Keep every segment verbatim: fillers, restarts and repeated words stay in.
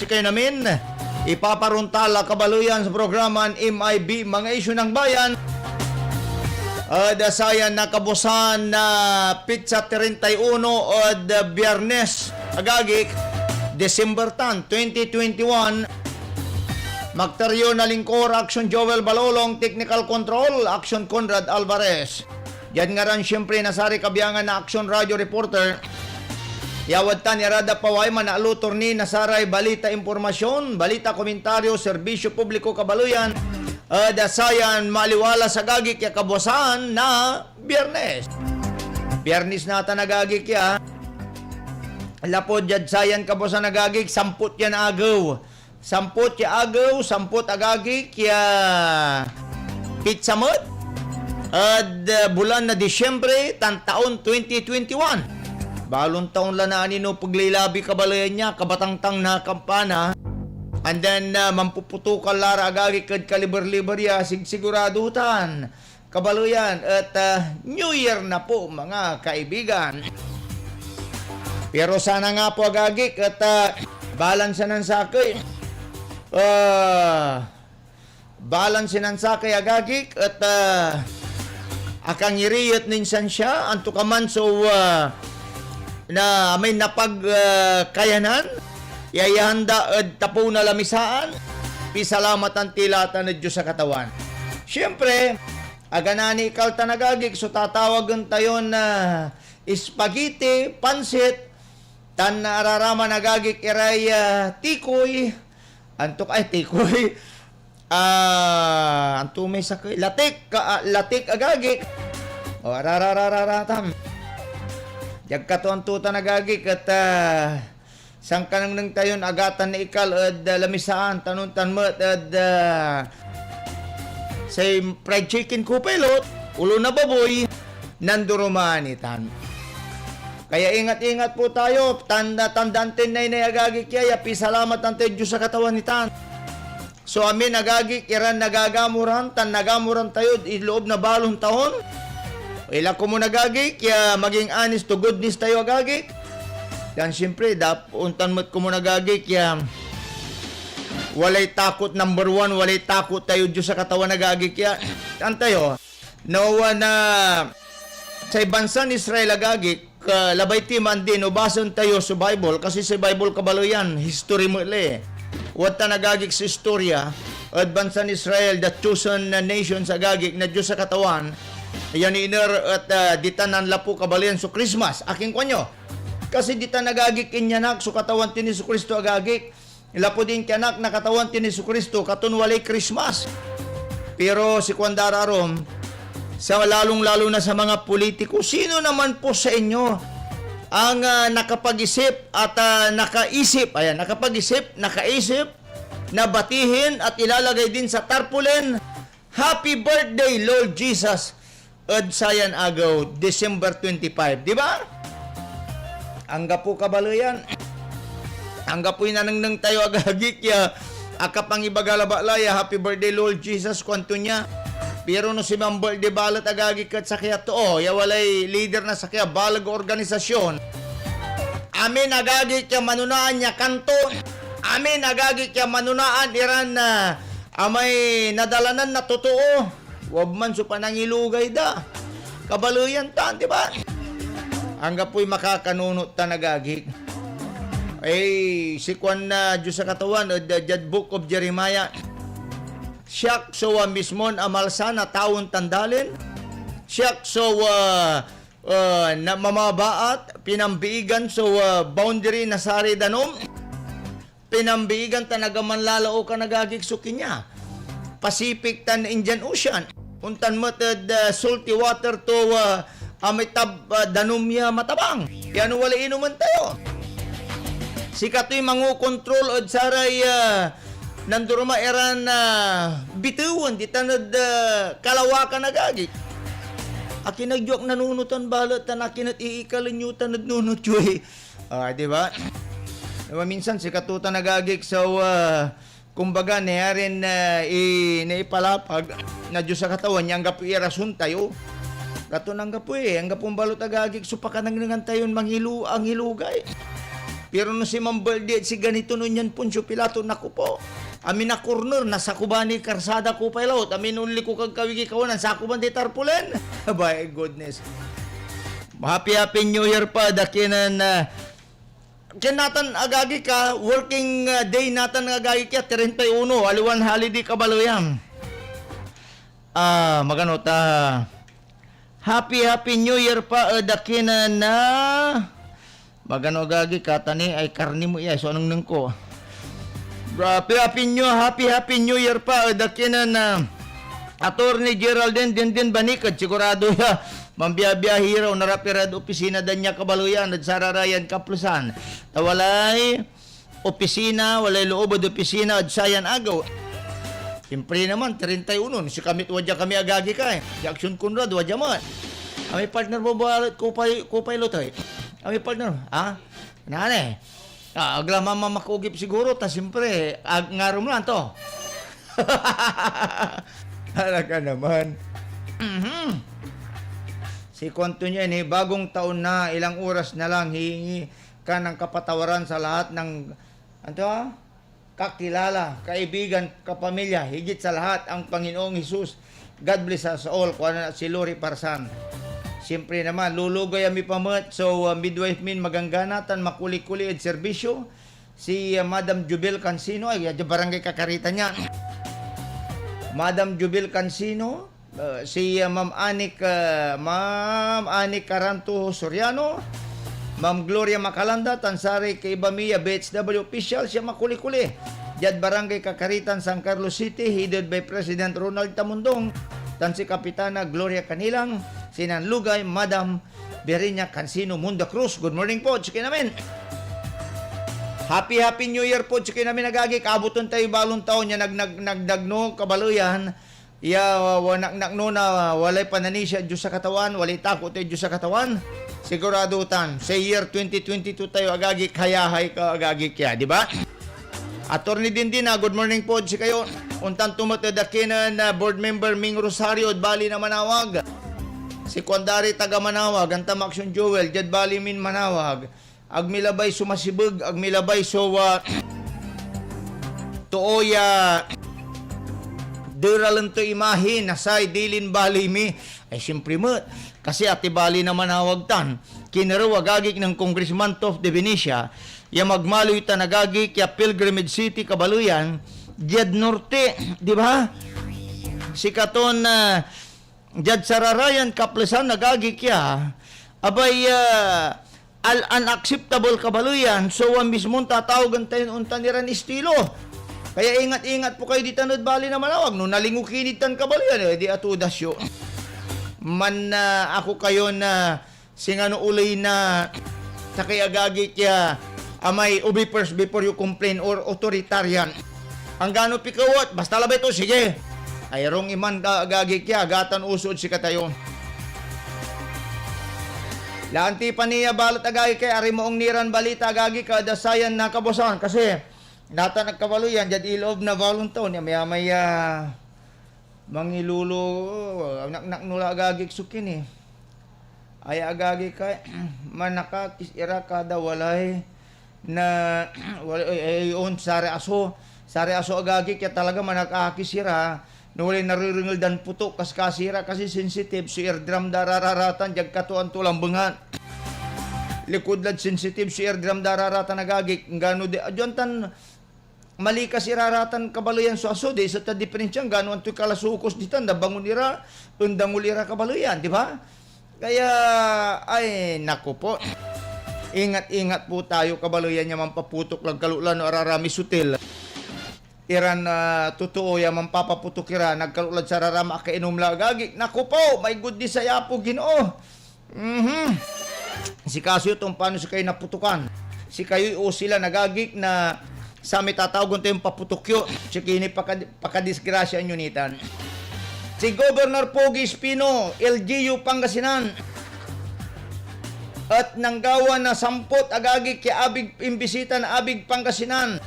Kayo namin, ipaparontal a kabaleyan so programan M I B, Mga Isyu ng Bayan. Ed sayan nakabusan na pitsa treinta y uno ed Biyernes, agagik, December ten, twenty twenty-one. Magtaryo na lingkor, Action Joel Balolong, Technical Control, Action Conrad Alvarez. Diad ngaran, siyempre, na saray kabiangan na Action Radio Reporter, ya wadtan irad paway manalutor ni na saray balita, impormasyon, balita, komentaryo, serbisyo publiko, kabaleyan, ed sayan maliwalas, agagik, ya kabuasan na Biyernes. Biyernes natan, agagik, ya. Lapud diad sayan kabuasan, agagik, samput yan agew. Samput ya agew, samput, agagik, ya pitsa met ed, uh, bulan na Disyembre tan taon twenty twenty-one. Balon taon la na aninopeg lay labi, kabaleyan, ya kabatangtang na kampana. And then, uh, mampuputukan la ra, agagik, ed kaliber-liber ya sigsigurado tan kabaleyan et, ah, New Year na po, mga kaibigan. Pero sana nga po, agagik, et, ah, balanse nan sakey. Ah, balanse nan sakey, agagik, et, ah, akangiriyet nin siansia, antokaman so, ah, na may napag, ah, kayanan, ya iyahanda ed tapew na lamisaan, pisalamatan ti la tan ed Dios a Katawan. Siyempre, Ag anani ikal tan agagik so tatawagen tayon, ah, spaghetti, pansit, tan araraman agagik iray, ah, tikoy, anto ka, ay, tikoy, ah, anto may sakey, latik, ka, ah, latik agagik. O, arararararatam. Diag ka to anto tan agagik et, ah, Sankanengneng tayon agatan na ikal ed, ah, lamisaan, tan ontan met ed, ah, say fried chicken, Copilot, olo na baboy, nandoroman itan. Kaya ingat-ingat po tayo, tanda, tandaan tayon naynay agagik ya, ya pisalamatan tayoy Dios a Katawan itan. So, amin, agagik, iran nagagamuran tan nagamuran tayod iloob na balon taon. Ila komun, agagik, ya maging honest to goodness tayo, agagik. Yan, siyempre, dap-, ontan met komun, agagik, ya walay takot, number one, walay takot tayo Dios a Katawan, agagik, ya. Tan tayo, No, ah, na say bansan Israel, agagik, ah, labay ti mandin, o basaen tayo so Bible, kasi say Bible, kabaleyan, history met la eh. Wadtan, agagik, so istorya ed bansan Israel, the chosen nations, agagik, na Dios a Katawan, ya niiner et, ah, ditan nanlapu, kabaleyan, so Christmas. Akin kuanyo? Kasi ditan, agagik, inyanak so Katawan tin Jesu-Cristo, agagik. Lapud inkianak na Katawan tin Jesu-Cristo, katon walay Christmas. Pero si kuanda ra arum, sa lalong-lalo na sa mga politiko, sino naman po sa inyo ang, ah, nakapag-isip at, ah, nakaisip, ayan, nakapag-isip, nakaisip na batihin at ilalagay din sa tarpaulin, "Happy birthday, Lord Jesus," ed sayan agew, December twenty-five, di ba? Anggapo, kabaleyan. Anggapoy nanengneng tayo, agagik, ya akapangibaga labat la ya, "Happy birthday, Lord Jesus," kuanto nia. Pero no siman birthday balet, agagik, et sakey a too ya walay lider na sakey a baleg organisasyon, amin, agagik, ya manonaan ya kanto, amin, agagik, ya manonaan iran, ah, amay nadalanan na totoo, wabman so panangilugay da. Kabaleyan tan, di ba? Anggapoy makakanunot tan, agagik. Ay, si kuan na Dios a Katawan ed, ed diad Book of Jeremiah, "Siak so, ah, mismon amalsa na tawen tan dalin. Siak so, ah, ah, na mamabaat, pinambiigan so, ah, boundary na saray danum." Pinambiigan tan ag a manlalaokan, agagik, so kinia. Pacific tan Indian Ocean. Ontan met ed, ah, salty water to, ah, amay tab-, ah, danum ya matabang. Pian walay inomen tayo. Sikatoy mangokontrol ed saray, ah, nandoroma iran, ah, bitewen ditan ed, ah, kalawakan, agagik. Akin agyo ak nanunotan balet tan akin et iikalen yo tan ed nunot yo, eh. Ah, di ba? Di ba, minsan sikato tan, agagik, so, ah, kumbaga, nayarin, ah, i-, naipalapag na Dios a Katawan ya anggapoy irason tayo. Katon anggapo, eh, anggapo balot, agagik, so pakanengnengan tayon mangilu-, angilugay. Pero no si Ma'am Birthday et si ganito no nian Poncio Pilato, naku po. Amin a corner, nasakuban ni karsada ko pay laut. Amin onli ko kagkawigi kawanan, sakuban di tarpaulin. My goodness. Happy, happy New Year pa, da kinen, ah, ken natan agagi ka, working, ah, day natan agagi ka, treinta y uno, aliwan holiday kabaleyan. Ah, magano ta, Happy, Happy New Year pa ed akin a na-, magano agagi, katani ay karni mo iya, so anengneng ko. Happy, Happy New, Happy, Happy New Year pa ed akin a na-, Attorney Geraldine Dindin Baniked, sigurado ya, mambiabiahi iraw, narap irad opisina da nia kabaleyan, ed sararayan kaplesan. Ta walay opisina, walay loob ed opisina ed sayan agew. Siyempre naman, treinta y uno, no sikami et wadia kami agagi ka, eh. Si Action Conrad, wadia met. Ami partner mo balet, Kopay, Kopay Lotoy. Ami partner, ha? Nane? Ah, agla mamamakogip siguro, ta siyempre, ag-, ngarum lan to. Talaga naman. Mhm. Si kuanto niya, eh, bagong taon na, ilang oras na lang, hihingi ka ng kapatawaran sa lahat ng, ano to, ah? Kakilala, kaibigan, kapamilya, higit sa lahat, ang Panginoong Jesus. God bless us all, kuanen si Lori Parsan. Siyempre naman, lulugay ami pa met so, uh, midwife min maganggana tan makuli-kuli ed serbisyo, si, uh, Madam Jubel Cansino, ay, ya, Barangay Kakarita niya. Madam Jubel Cansino, Uh, si, uh, Ma'am Anik, uh, Ma'am Anik Caranto Soriano, Ma'am Gloria Macalanda, tan saray kaiba mi ya B H W official, siya makuli-kuli. Diad Barangay Kakaritan, San Carlos City, headed by President Ronald Tamundong, tan si Kapitana Gloria Canilang, si Nanlugay, Madam Berinia Cansino Munda Cruz. Good morning po, chicken amin. Happy, Happy New Year po, chicken amin, agagi. Kaabutan tayo balon taon ya nag-, nag-, nagdagno, kabaleyan. Ya, wa-, wa-, naknakno na walay pananisia ed Dios a Katawan, walay takot ed Dios a Katawan. Sigurado tan, say year twenty twenty-two tayo, agagi, kayahay ka, agagi, kaya, di ba? Attorney Dindin, ah, good morning po ed sikayo. Ontan to met ed akinen, ah, board member Ming Rosario ed bali na Manawag. Si Kuandari taga Manawag, antam Action Joel, diad bali min Manawag. Ag mi labay so masibeg, ag mi labay so, ah, too ya deralen to imahi na say dilin baley mi. Ay, siyempre met, kasi ati bali na Manawag tan, kinerew agagik nen Congressman Toph de Venecia, ya magmaliw tan agagik ya Pilgrimage City, kabaleyan, diad norte, di ba? Sikaton, ah, Diad sararayan kaplesan, agagik ya, abay, ah, al-, unacceptable, kabaleyan, so, ah, mismon tatawagen tayon ontan iran estilo. Kaya ingat-ingat po kayo ditan ed bali na Manawag. No nalingo ki nitan, kabaleyan, eh, di atudas yo. Man, ah, ako kayo na singano oley na sakey, agagik ya, amay obi first before you complain or authoritarian. Anggano pikawet, basta labay to, sige. Ay, rong iman ka, agagik ya, agatan uso ed sikatayo. Laanti pa niya balet, agagik ya, arimaong niran balita, agagik ya, ed sayan nakabuasan. Kasi, natan ag kabaleyan, diad iloob na balon taon, ya, maya-maya, Mangilulo, naknakno la agagik so kini. Ay agagik ay, manakakis ira kada walay na, walay, ay, ay, on, saray aso, saray aso agagik ya talaga manakakis ira, no walay narerengel dan putok, kaskasi ra kasi sensitive so eardrum da rararatan, diag katoan to lambengan. Likud lad sensitive so eardrum da raratan agagik, nggano di, aduan tan, malikas ira ratan kabaleyan so aso, di iset a diferensya, nggano antoy kalasukos ditan, nabangon ira, endangol ira kabaleyan, di ba? Kaya, ay, naku po. Ingat-ingat po tayo, kabaleyan ya manpaputok lan kalolan no ararami so til. Iran, ah, totoo ya manpapaputok ira, nagkalolan sararama akainom la agagik. Naku po, my goodness, ay Apo Ginoo. Mhm. Sikaso yo to, ompano sikayoy naputokan? Sikayoy usilan, agagik, na samay tatawagen tayon paputok yo. Sikini pakad-, pakadisgrasyaan yo nitan. Si Governor Pogi Espino, L G U Pangasinan, et nanggawa na sampot, agagik, ya abig imbisita na abig Pangasinan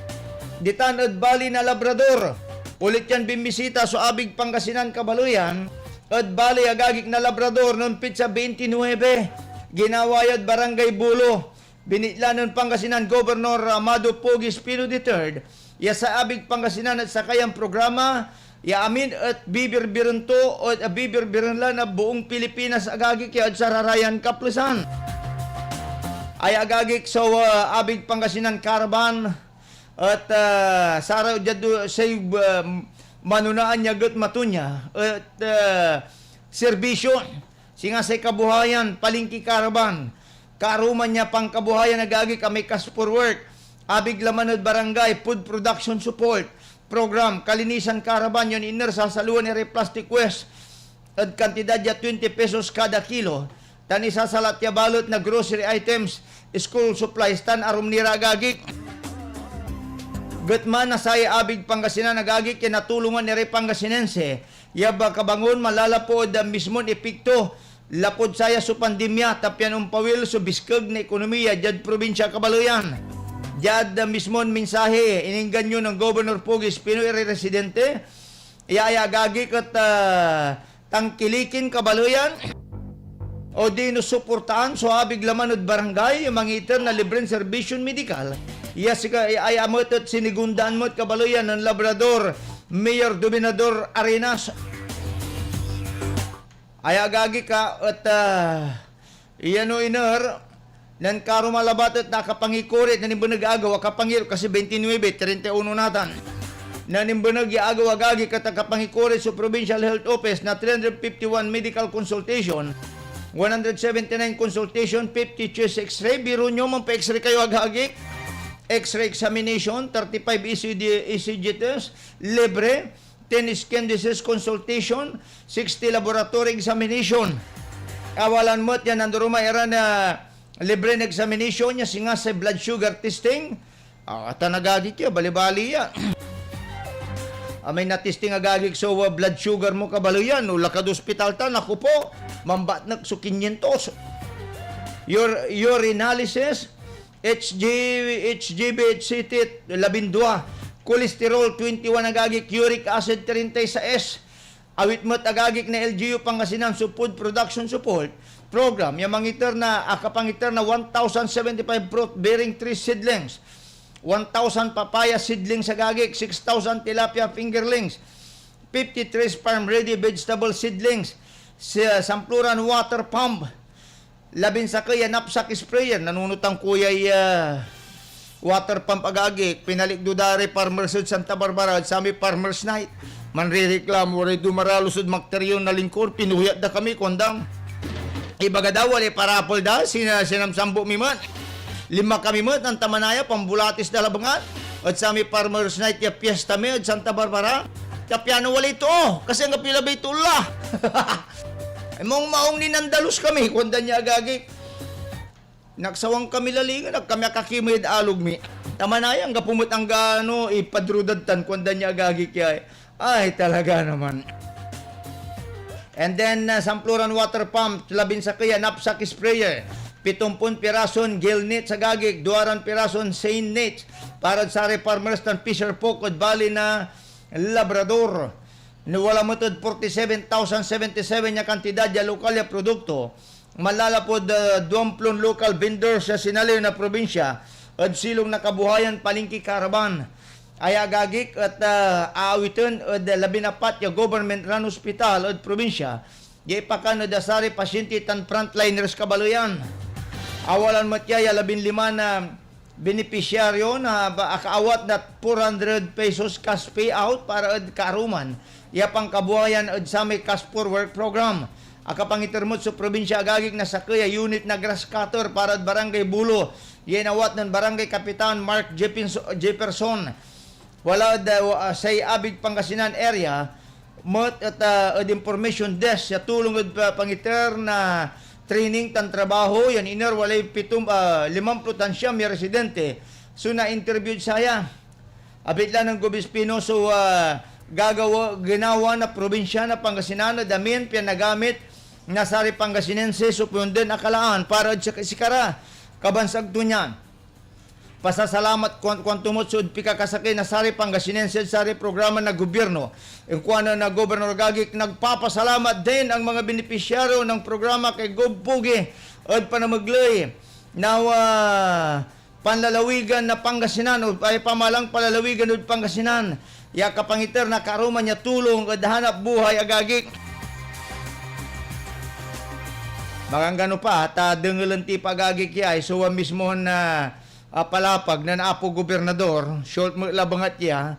ditan ed bali na Labrador. Ulit yan bimbisita so abig Pangasinan, kabaleyan, ed baley, agagik, na Labrador nen pitsa twenty-nine, ginawa yad Barangay Bulo. Binitla nen Pangasinan Governor Amado Pogi Espino the third ya say abig Pangasinan et sakey a programa ya amin et bibirbiren to et bibirbiren la na buong Pilipinas, agagik, ya ed sararayan kaplesan. Ay agagik so, ah, abig Pangasinan Caravan et, ah, sara diad, ah, say, ah, manonaan ya getma to nia et, ah, serbisyo. Singa say kabuhayan, palingki, karaban, kaaruman ya pangkabuhayan, agagik, a may Cash for Work, abig laman ed barangay, food production support program, kalinisan, karaban, yan iner, sasaluan iray plastic waste ed kantidad ya twenty pesos kada kilo, tan isasalat ya balet na grocery items, school supplies, tan arum ni ra, agagik. Getma na say abig Pangasinan, agagik, ya natulongan iray Pangasinense ya ba kabangon manlalapu ed mismon epekto lapud saya so pandemya, ta pian ompawil so biskeg na ekonomiya diad probinsia, kabaleyan. Diad mismon mensahe, ininggan yo nen Governor Pogi Espino iray residente ya aya, agagik, et, ah, tangkilikin, kabaleyan, odino suportaan so abig laman ed barangay ya mangiter na libren serbisyon medikal ya sika, ay amet et sinigundaan met, kabaleyan, nen Labrador Mayor Dominador Arenas. Ay agagik, et, ah, iyano iner, nen karuman labat et nakapangikuri nen imbeneg ya agew, akapangir-, kasi twenty-nine, treinta y uno natan. Nen imbeneg ya agew, agagik, et akapangikuri so Provincial Health Office na three hundred fifty-one medical consultation, one hundred seventy-nine consultation, fifty chest X-ray, biro nyo, manpa-X-ray kayo, agagik. X-ray examination, thirty-five E C G, E C G test, libre, ten skin disease consultation, sixty laboratory examination. Awalan met ya nandoroma iran, ah, libre na examination ya singa say blood sugar testing. Ah, atan, agagik, ya, balibali ya. Amay na-testing, agagik, so, ah, blood sugar mo, kabaleyan, no lakad ospital ta, naku po, mambatnek so quinientos. Ur-, urinalysis, H G, H G B, H C T, labindua. Cholesterol, twenty-one, agagik, uric acid, treinta y seis. Awit met, agagik, na L G U Pangasinan so Food Production Support Program ya mangiter na, akapangiter na one thousand seventy-five fruit-bearing tree seedlings, one thousand papaya seedlings, agagik, six thousand tilapia fingerlings, fifty-three farm-ready vegetable seedlings, si, samploran water pump, labinsakey ya knapsack sprayer, nanunotan ko yay, ah, water pump, agagik, pinalikdo da ray farmers ed Santa Barbara ed samay Farmers Night. Manrireklamo ray dumaralos ed Macterion na lingkor, pinuyat da kami, kuanda, ibaga da, walay parapel da, sina-, sinamsambo mi met. Linma kami met, anta manaya, pambulatis da labengan ed samay Farmers Night ya piesta mi ed Santa Barbara. Ta piano walay too, kasi anggapoy labay too la. Maong-maong nin nandalus kami, kuanda nia, agagik. Naksawang kami lalingen, ag kami akakimey ed alog mi. Ta manaya, anggapo met anggano ipadrudad tan, kuanda nia, agagik, ya. Ay, talaga naman. And then, ah, samploran water pump, labinsakey ya knapsack sprayer, pitompon pirason gill nets, agagik, duaran pirason seine nets para saray farmers tan fisherfolk ed bali na Labrador. Nawala met ed forty-seven thousand seventy-seven ya kantidad ya lokal ya produkto, manlalapud, ah, duamplon local vendors ya sinaliw na probinsia ed silong na kabuhayan palingki, karaban. Aya, agagik, et, ah, aawiten ed labinapat ya government-run hospital ed probinsia ya ipakan ed saray pasyente tan frontliners, kabaleyan. Awalan met ya ya labinlima na benepisyaryo na ba-, akaawat na four hundred pesos cash payout para ed kaaruman ya pankabuhayan ed samay Cash for Work program. Akapangiter met so probinsia, agagik, na sakey a unit na grass cutter para ed Barangay Bulo ya inawat nen Barangay Kapitan Mark Jeffinso-, Jefferson. Wala ed, ah, wa-, ah, say Abig Pangasinan area, met et, ah, ed information desk ya tulong ed pa-, pangiter na training tan trabaho yan iner, walay pitom-, ah, limamplo tan siam ya residente so na-interview ed saya. Abitla nen Gov Espino so, ah, gagawa, ginawa na probinsya na Pangasinan ed amin pian nagamit na saray Pangasinense so ponden a kalaan para ed sika-, sikara. Kabansag to nian, pasasalamat kuan-, kuanto met so ed pikakasakey na saray Pangasinense ed saray programa na gobyerno. Inkuan na Gobernador Gagik, nagpapasalamat din ang mga benepisyaryo ng programa kay Gov Pogi ed panamegley Now, ah, panlalawigan na Pangasinan, o ay pamalang panlalawigan ed Pangasinan, ya kapangiter na karuman ya tulong ed hanap buhay, agagik. Maganggano pa, ta dengelen ti pa, agagik, ya iso a mismon, ah, ah, palapag nen Apo Gobernador, short met labangat ya,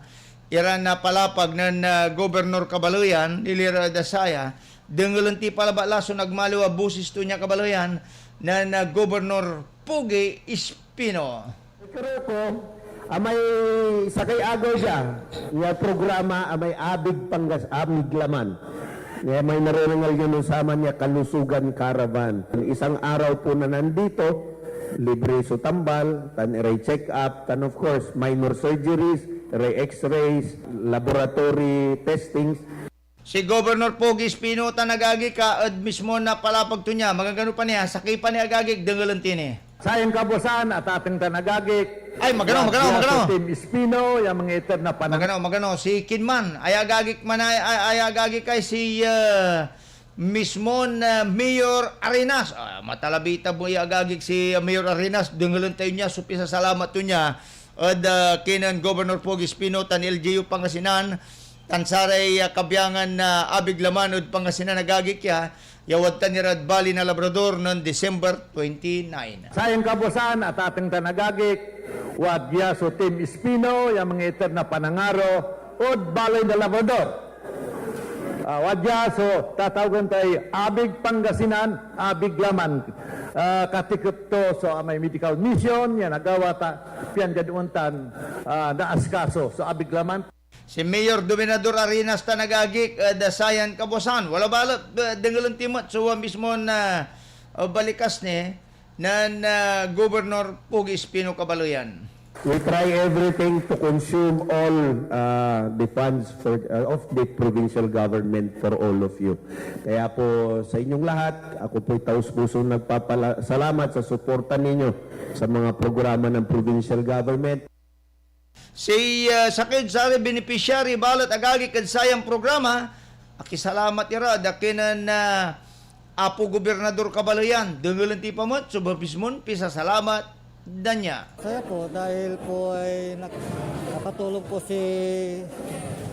iran, ah, palapag nen, ah, Gobernor Kabaleyan, ilira da saya, dengelen ti pa labat la so nagmaliw a bosis to nia, Kabaleyan, nen, ah, Gobernor Pogi Espino. Karo ko, amay sakey agew dia, ya programa amay Abig Pangas-, Abig Laman. Ya may narerengel yo no saman ya Kalusugan Caravan. Isang araw po na nandito, libre so tambal, tan iray check-up, tan of course, minor surgeries, iray x-rays, laboratory testings. Si Governor Pogi Espino tan agagik, ed mismo na palapag to nia, magagano pa nia, sakey pa nia, agagik, dengelen ti ni. Sayan kabuasan, atateng tan agagik, Ay, magano, ya magano, magano. Team Espino, ya mangiter na panang- Magano, magano. Si Kinman, ay agagik man ay, ay, ay agagik ay si, ah, mismon, ah, Mayor Arenas. Ah, matalabita mo ya agagik si, ah, Mayor Arenas, dengelen tayo nia so pisasalamat to nia ed, ah, kinen Governor Pogi Espino tan L G U Pangasinan, tan saray, ah, kabiangan na Abig Laman ed Pangasinan, agagik ya, ya wadtan irad Bali na Labrador nen December twenty-nine. Sayan kabuasan, atateng tan agagik, wadya so Team Espino ya mangiter na panangaro ed Bali na Labrador. Ah, wadya so tatawagen tay Abig Pangasinan, Abig Laman. Ah, katikep to so amay medical mission ya nagawa ta, pian diad ontan, ah, naasikaso so Abig Laman. Si Mayor Dominador Arenas tan agagik, eh, da sayan kabuasan. Wala balet, eh, dengelen ti met so, ah, mismon, ah, ah, balikas ni nen, ah, Gobernor Pogi Espino Kabaleyan. We try everything to consume all, ah, the funds for, ah, of the provincial government for all of you. Kaya po sa inyong lahat, ako po'y taus-pusong nagpapala-, salamat sa suporta ninyo sa mga programa ng provincial government. Si, ah, sakey ed saray beneficiary balet agagik ed sayan programa, akisalamat ira ed kinen, ah, Apo Gobernador Kabaleyan. Dengelen ti pa met so mismon pisasalamat da nia. Saya po dahil po ay nak-, nakatulong po si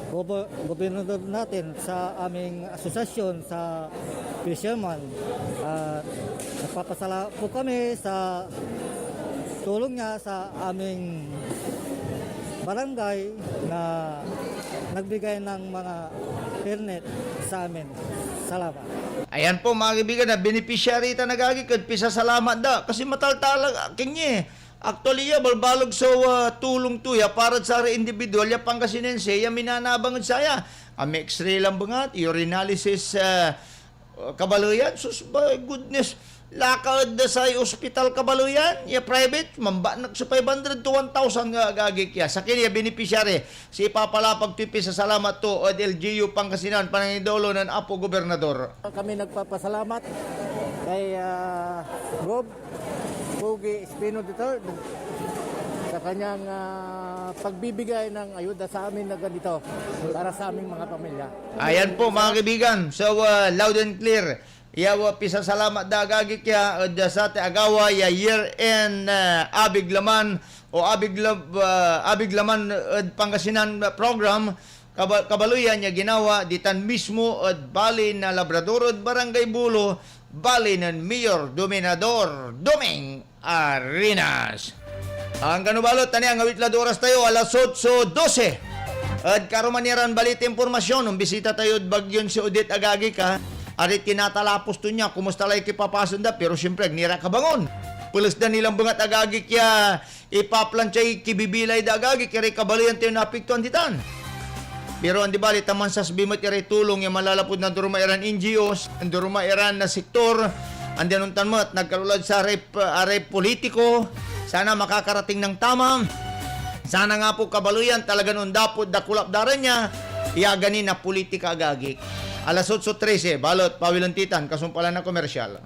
gober-, gobernador natin sa aming asosasyon sa fisherman. At nagpapasalamat po kami sa tulong niya sa aming barangay na nagbigay ng mga permit sa amin. Salamat. Ayan po, mga kaibigan, na beneficiary tan agagik ed pisasalamat da. Kasi mataltalag akin niya eh. Actually, ya, balbaleg so, ah, tulong to ya para sa individual ya Pangasinense ya minanabang ed saya. Amay X-ray labat, urinalysis, ah, Uh, kabaleyan, sus, my goodness. Laka ed say ospital kabaleyan, ya private, mambanak so five hundred to one thousand nga agagik ya. Sakey ya beneficiary, si ipapalapag toy pisasalamat to ed L G U Pangasinan, panangidolo nen Apo Gobernador. Kami nagpapasalamat kay, ah, Gov. Pogi Espino the third sa kanyang, ah, pagbibigay ng ayuda sa amin na ganito para sa aming mga pamilya. Ayan po, mga kaibigan. So, ah, loud and clear. Ya, ah, pisasalamat da agagik ya ed satay agawa ya year-end, ah, Abig Laman o Abig Lab-, ah, Abig Laman ed Pangasinan program. Kaba-, kabaleyan ya ginawa ditan mismo ed bali na Labrador ed Barangay Bulo, bali nen Mayor Dominador Doming Arenas. Anggano balet, ta nia, angawit lad oras tayo, alas otso dose. Ed karuman iran balita, impormasyon, ombisita tayo ed Bagyon si Odette, agagik, ha. Ari tinatalapos to nia, kumusta lay kipapasen da, pero siyempre, ag ni ra kabangon. Peles da ni labat, agagik, ya ipaplantiyay kibibilay da, agagik, iray kabaleyan tayo naapektuan ditan. Pero andi bali, ta mansasbi met iray tulong ya manlalapud nanduruma iran N G Os, nanduruma iran na sektor, andi ontan met, nagkalolad saray, aray politiko, sana makakarating ng tama. Sana nga po kabaleyan talagan ondapot dakulap da ran ya, ya agani na politika, agagik. Alas otso trese, balet, pawilen ti tan, kasumpalan na komersyal.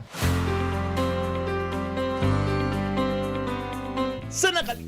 Sa nakali-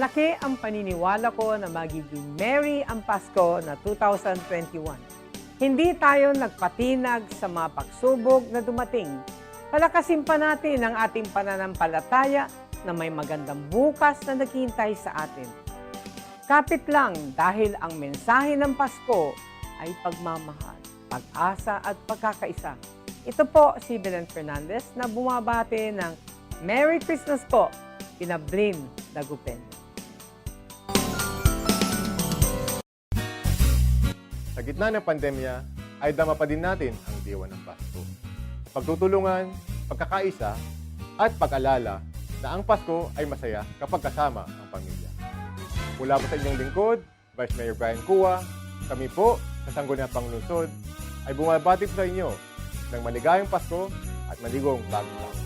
Laki ang paniniwala ko na magiging merry ang Pasko na two thousand twenty-one. Hindi tayo nagpatinag sa mga pagsubok na dumating. Palakasin pa natin ang ating pananampalataya na may magandang bukas na naghihintay sa atin. Kapit lang, dahil ang mensahe ng Pasko ay pagmamahal, pag-asa at pagkakaisa. Ito po si Belen Fernandez na bumabati ng Merry Christmas po, kina Blin Dagupen. Sa gitna ng pandemya, ay dama pa din natin ang diwa ng Pasko. Pagtutulungan, pagkakaisa, at pag-alala na ang Pasko ay masaya kapag kasama ang pamilya. Mula po sa inyong lingkod, Vice Mayor Brian Cua, kami po sa Sangguniang Panlungsod ay bumabati po sa inyo ng maligayang Pasko at maligong Bagong Taon.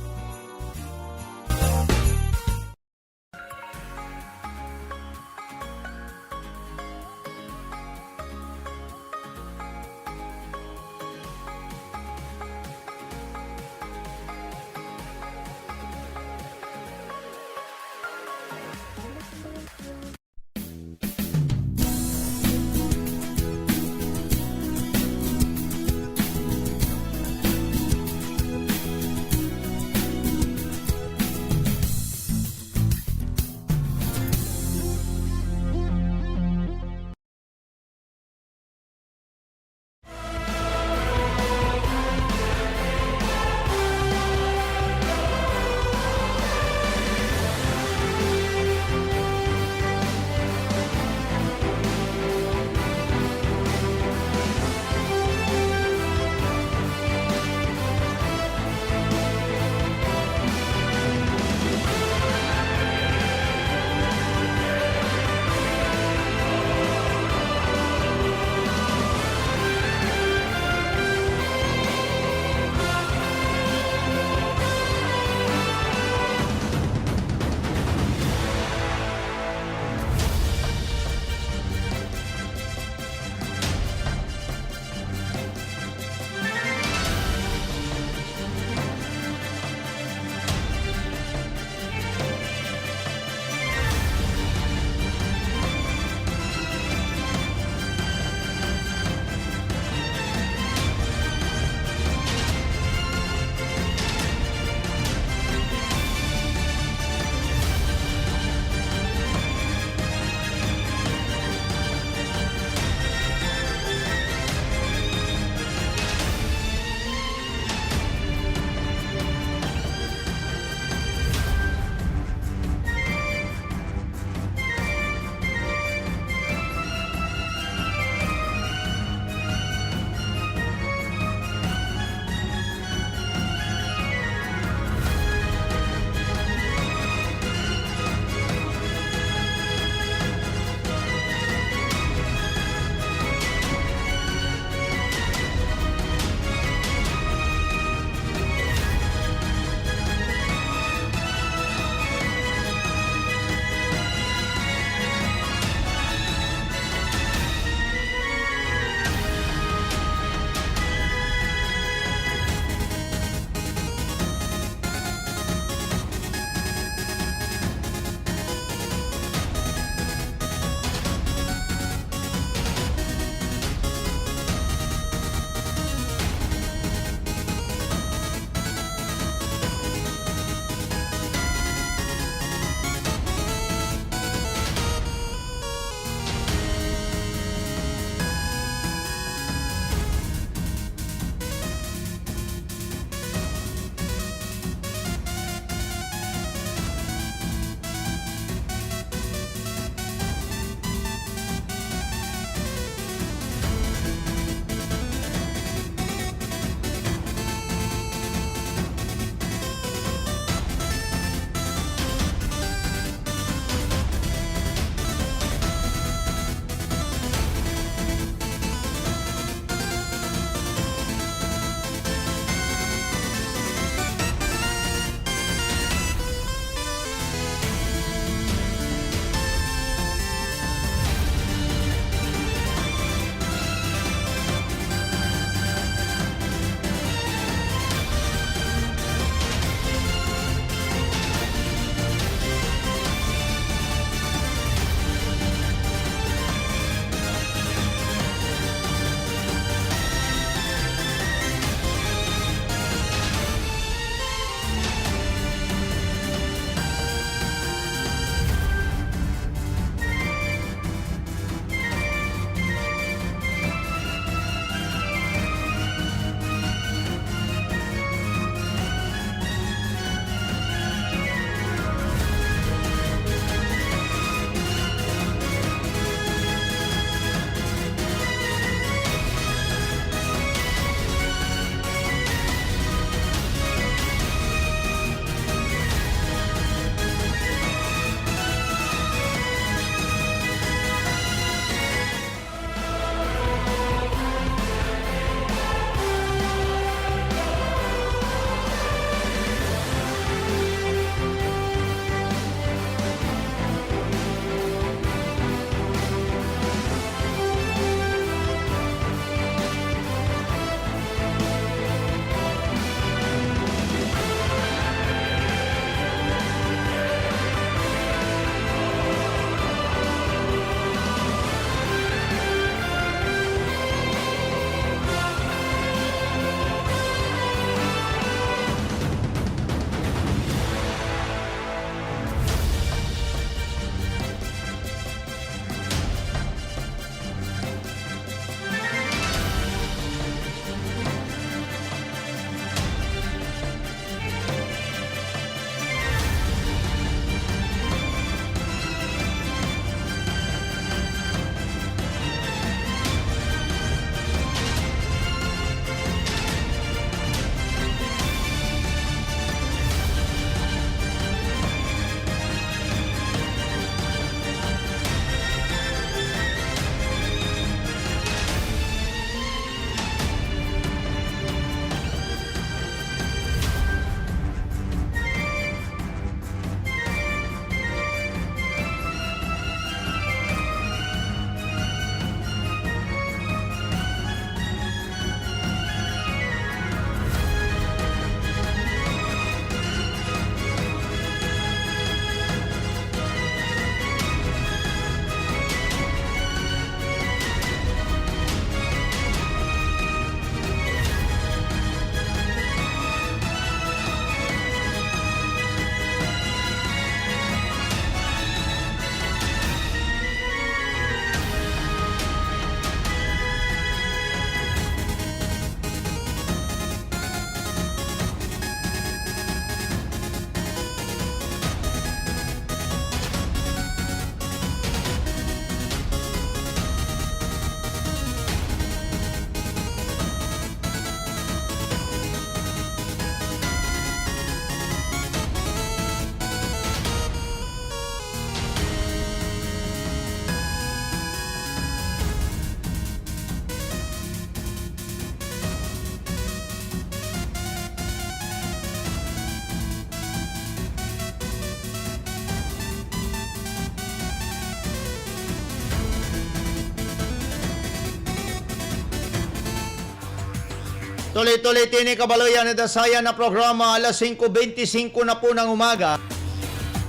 Tuloy-tuloy tini kabaleyan ed sayan a programa, alas singko beintisingko na po ng umaga.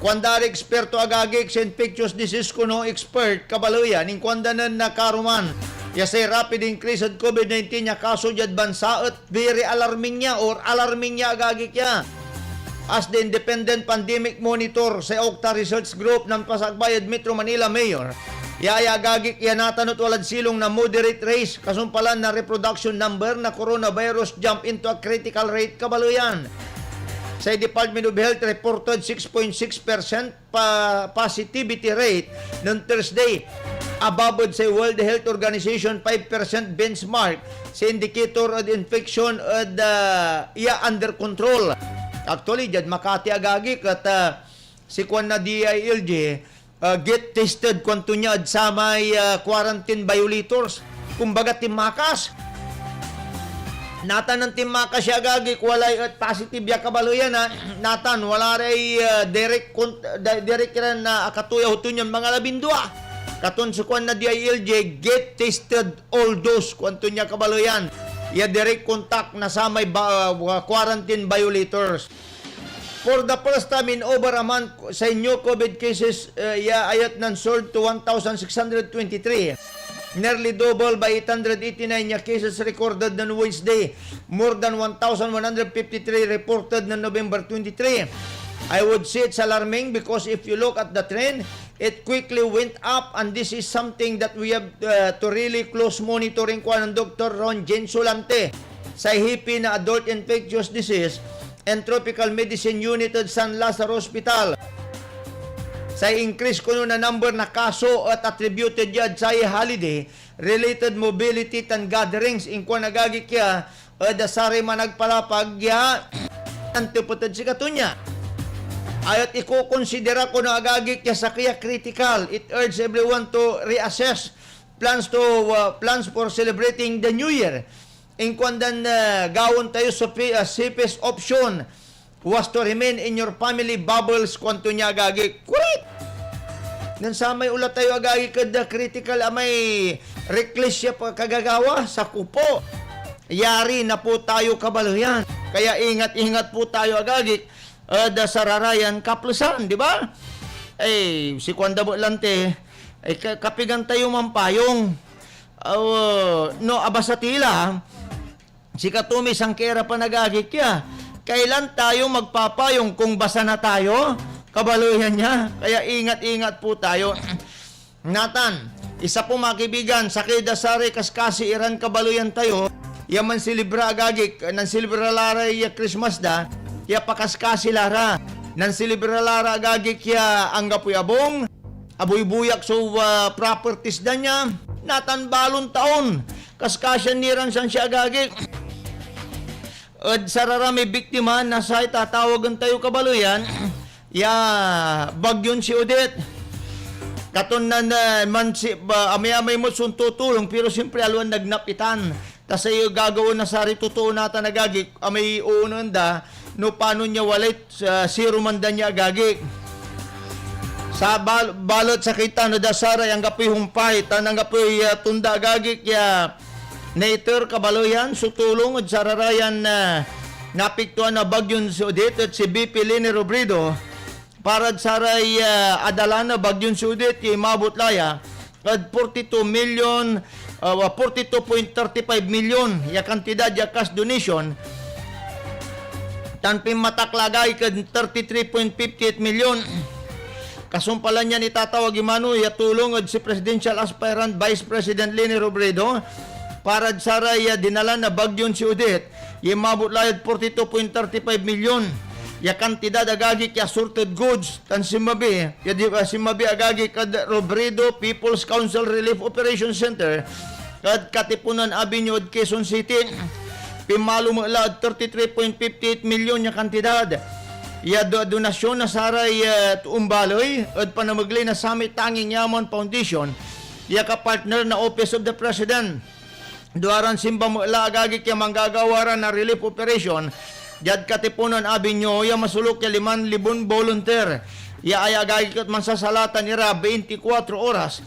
Kuanda ray eksperto agagik sa infectious disease kono expert kabaleyan, inkuanda nen nakaruman ya say rapid increase ed covid nineteen ya kaso diad bansa et very alarming ya or alarming ya agagik ya. As the Independent Pandemic Monitor, say Octa Research Group, nanpasakbay ed Metro Manila Mayor, ya aya agagik ya natan et walad silong na moderate raise kasumpalan na reproduction number na coronavirus jump into a critical rate kabaleyan. Say Department of Health reported six point six percent pa positivity rate nen Thursday. Above ed say World Health Organization five percent benchmark, say indicator ed infection ed, ah, ya under control. Actually, diad Makati agagik et, ah, si kuan na D I L G, ah, get tested, kuanto nia, ed samay, ah, quarantine violators. Kumbaga, tinmakas. Natan nen tinmakas ya agagik, walay et positive ya kabaleyan, ah. Natan, wala ray, ah, direct con-, di-, direct iran, ah, akatuya hoto nian mangalabindua. Katon so kuan na D I L G, get tested all those, kuanto nia kabaleyan, ya direct contact na samay ba-, ah, quarantine violators. For the first time in over a month, say new covid cases, uh, ya ayat nan sold to one thousand six hundred twenty-three. Nearly double by eight hundred eighty-nine ya cases recorded on Wednesday. More than one thousand one hundred fifty-three reported on November twenty-three. I would say it's alarming because if you look at the trend, it quickly went up, and this is something that we have, uh, to really close monitoring, kuan nen Doktor Ron Jane Solante, say hepe na Adult Infectious Disease and Tropical Medicine Unit ed San Lazaro Hospital. Say increase kono na number na kaso et attributed ya ed say holiday, related mobility tan gatherings, inkuan agagik ya, ed saray managpalapag ya antepet ed sikato nia. Ayat ikokonsidera kono agagik ya sakey a critical. It urge everyone to reassess plans to, uh, plans for celebrating the New Year. Inkuandan, uh, gawaen tayo so pi-, uh, safest option was to remain in your family bubbles, kuanto nia agagik. Correct! Nen samay ola tayo agagik ed, ah, critical a may reckless ya pa-, kagagawa, sa kupo. Yari na po tayo kabaleyan. Kaya ingat-ingat po tayo agagik ed, ah, sararayan kaplesan, di ba? Eh, si kuanda met lanti, eh, ka-, kapigan tayo manpayong? Ah, no, abasa ti la, sikato may sankairapan agagik ya. Kailan tayo magpapayong kung basa na tayo? Kabaleyan nia. Kaya ingat-ingat po tayo. Natan, isa po, mga kaibigan, sakey da saray kaskasi iran kabaleyan tayo ya manselebra agagik, nanselebra la ray Christmas da, ya pakaskasi la ra. Nanselebra la ra agagik ya anggapoy abung, abuybuyak so, ah, properties da nia, natan balon taon, kaskasian ni ran sansia agagik. Ed sararamay biktima na say tatawagen tayo kabaleyan ya bagyon si Odette. Katon nan, ah, man si, ba, amay-amay met so ontutulong, pero siyempre, aliwan nagnap itan. Ta say gagawaen na saray totoo natan agagik, amay oonen da, no panon ya walay, ah, siruman da nia agagik. Sa bal-, balet sakey tan ed da saray anggapoy humpay tan anggapoy, ah, tonda agagik ya naiter kabaleyan so tulong ed sararayan, ah, naapektuan na bagyon si Odette et si V P Leni Robredo. Parad saray, ah, adalan na bagyon si Odette ya inmabot la ya ed forty-two million, ah, forty-two point thirty-five million ya kantidad ya cash donation, tan pinmataklag la ed thirty-three point fifty-eight million. Kasumpalan yan, itatawag imano ya tulong ed si Presidential Aspirant Vice President Leni Robredo parad saray, ah, dinalan na bagyon si Odette, ya inmabot la ed forty-two point thirty-five million ya kantidad agagik ya assorted goods tan sinmabi, ya di, ah, sinmabi agagik ed Robredo People's Council Relief Operation Center ed Katipunan Avenue ed Quezon City. Pinmalo met la ed thirty-three point fifty-eight million ya kantidad ya do-, donasyon na saray, ah, toon baley ed panamegley na samay Tanging Yaman Foundation ya kapartner na Office of the President. Duaran simba met la agagik ya manggagawa ra na relief operation diad Katipunan Avenue ya masoluk ya liman libon volunteer ya aya agagik et mansasalatan ira veinticuatro oras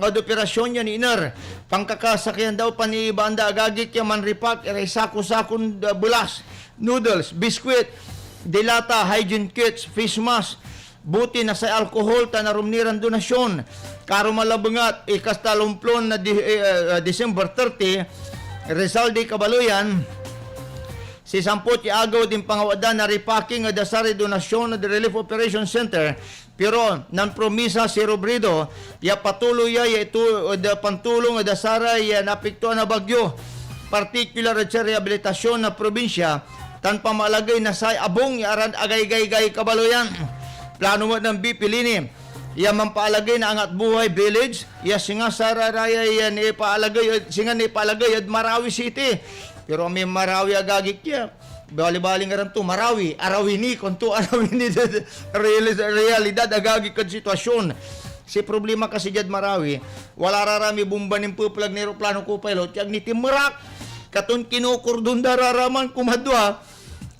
ed operasyon yan iner. Pankakasakian da o paniibaan da, agagik, ya manrepack iray sako-sakon, ah, belas, noodles, biskwit, de lata, hygiene kits, face mask, buti na say alkohol tan arum ni ran donasyon. Karuman labat, ikasta lomplon na di-, eh, eh, December thirty, Rizal Day kabaleyan, sisampot ya agew din pangawat da na repacking ed saray donasyon ed Relief Operation Center. Pero nanpromisa si Robredo ya patuloy ya, ya itu ed pantulong ed saray, ah, naapektuan na bagyo, partikular ed say rehabilitasyon na probinsia tan pamaalagey na say abung ya aran agaygaygay kabaleyan. Plano met nen V P Leni ya manpaalagey na Angat Buhay Village ya singa sararayay, ah, nipaalagey ed, singa nipaalagey ed Marawi City. Pero amay Marawi, agagik, ya bali-bali ngaran to, Marawi, Arawini, kuanto, Arawini, reali-, realidad, agagik, ed sitwasyon. Say problema kasi diad Marawi, wala ra ramay bomba nen pepelag na eroplano, co-pilot, ya ag ni tinmerak. Katon kinokordon da ra raman kumadwa,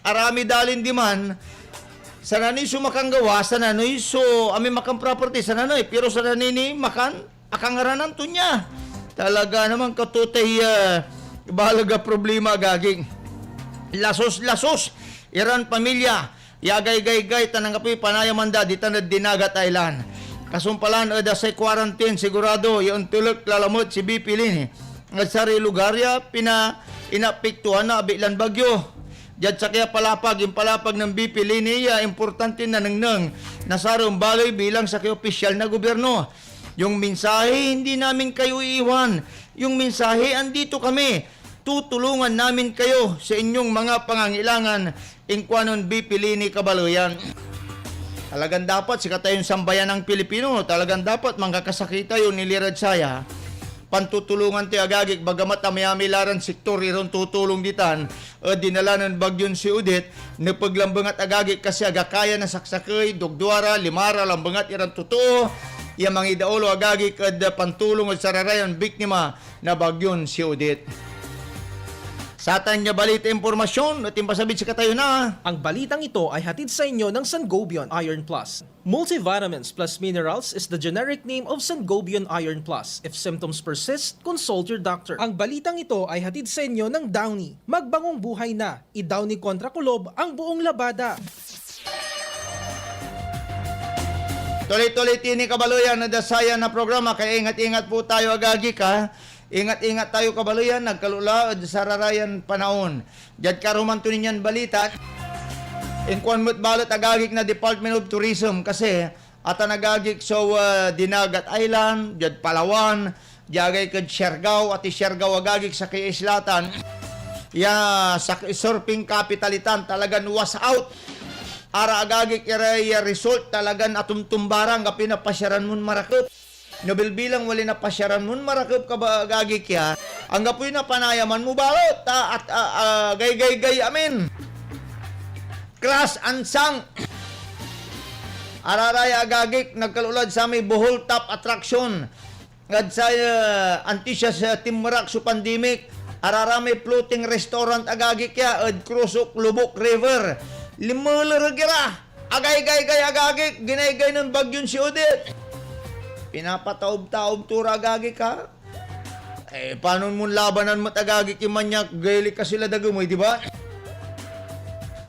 aramay dalin diman, sananey so makanggawa, sananey so, amay makan property, sananey, pero sananey ni makan akangaranan to nia. Talaga naman, katotay, ah, baleg a problema, agagik. Lasos-lasos iran pamilya ya agaygaygay tan anggapoy panayaman da ditan ed Dinagat Island. Kasumpalan ed say quarantine, sigurado ya ontelek lalamet si V P Leni ed saray lugar ya pina-, inapektuan na abig lan bagyo. Diad sakey a palapag, impalapag nen V P Leni ya importante nanengneng na saray ombaley bilang sakey a opisyal na gobyerno. Yung mensahe, "Hindi namin kayo iiwan." Yung mensahe, "Andito kami. Tutulungan namin kayo sa inyong mga pangangailangan," inkuanon V P Leni kabaleyan. Talagan dapat sikatayon sambayanang Pilipino, talagan dapat mankakasakey tayo ni lirad saya. Pantutulungan tayo, agagik, bagamat amayamay la ran sektor iran tutulong ditan, ed dinala nen Bagyon si Odette, nepeg labat, agagik, kasi ag akaya na saksakey, dugdua ra, lima ra labat iran totoo ya mangidaolo, agagik, ed pantulong ed sararayan biktima na Bagyon si Odette. Satan ya balita impormasyon et impasabid sikatayo na. Ang balitang ito ay hatid sa inyo ng Sangobion Iron Plus. Multivitamins plus minerals is the generic name of Sangobion Iron Plus. If symptoms persist, consult your doctor. Ang balitang ito ay hatid sa inyo ng Downy. Magbangong buhay na. I-Downy kontra kulob ang buong labada. Tuloy-tuloy tini kabaleyan ed sayan a programa, kaya ingat-ingat po tayo, agagik, ha. Ingat-ingat tayo, kabaleyan, nagkaloola ed sararayan panaon. Diad karuman to nin yan balita, inkuan met balet, agagik, na Department of Tourism kasi atan, agagik, so, ah, Dinagat Island, diad Palawan, diad agagik ed Siargao, ati Siargao, agagik, sakey a islatan ya sakey surfing capital itan, talagan wash out. Ara, agagik, iray, ah, resort talagan atumtumba ra, anggapoy napasyaran mon marakep. No bilbilang walay napasyaran mon marakep, kaba-, agagik, ya, anggapoy napanayaman mo balet, ah, at, ah, ah, gaygaygay amin. Crash and sunk. Araray, agagik, nagkaloolad samay Bohol top attraction. Ed say, ah, antis ya tinmerak so pandemic, araramay floating restaurant, agagik, ya ed Cruzok, Loboc River. Linmelereg ira. Agaygaygay, agagik, ginaygay nen Bagyon si Odette. Pinapataob-taob to ra, agagik, ha? Eh, panon mon labanan met, agagik, iman ya gayli kasi la dagem ey, di ba?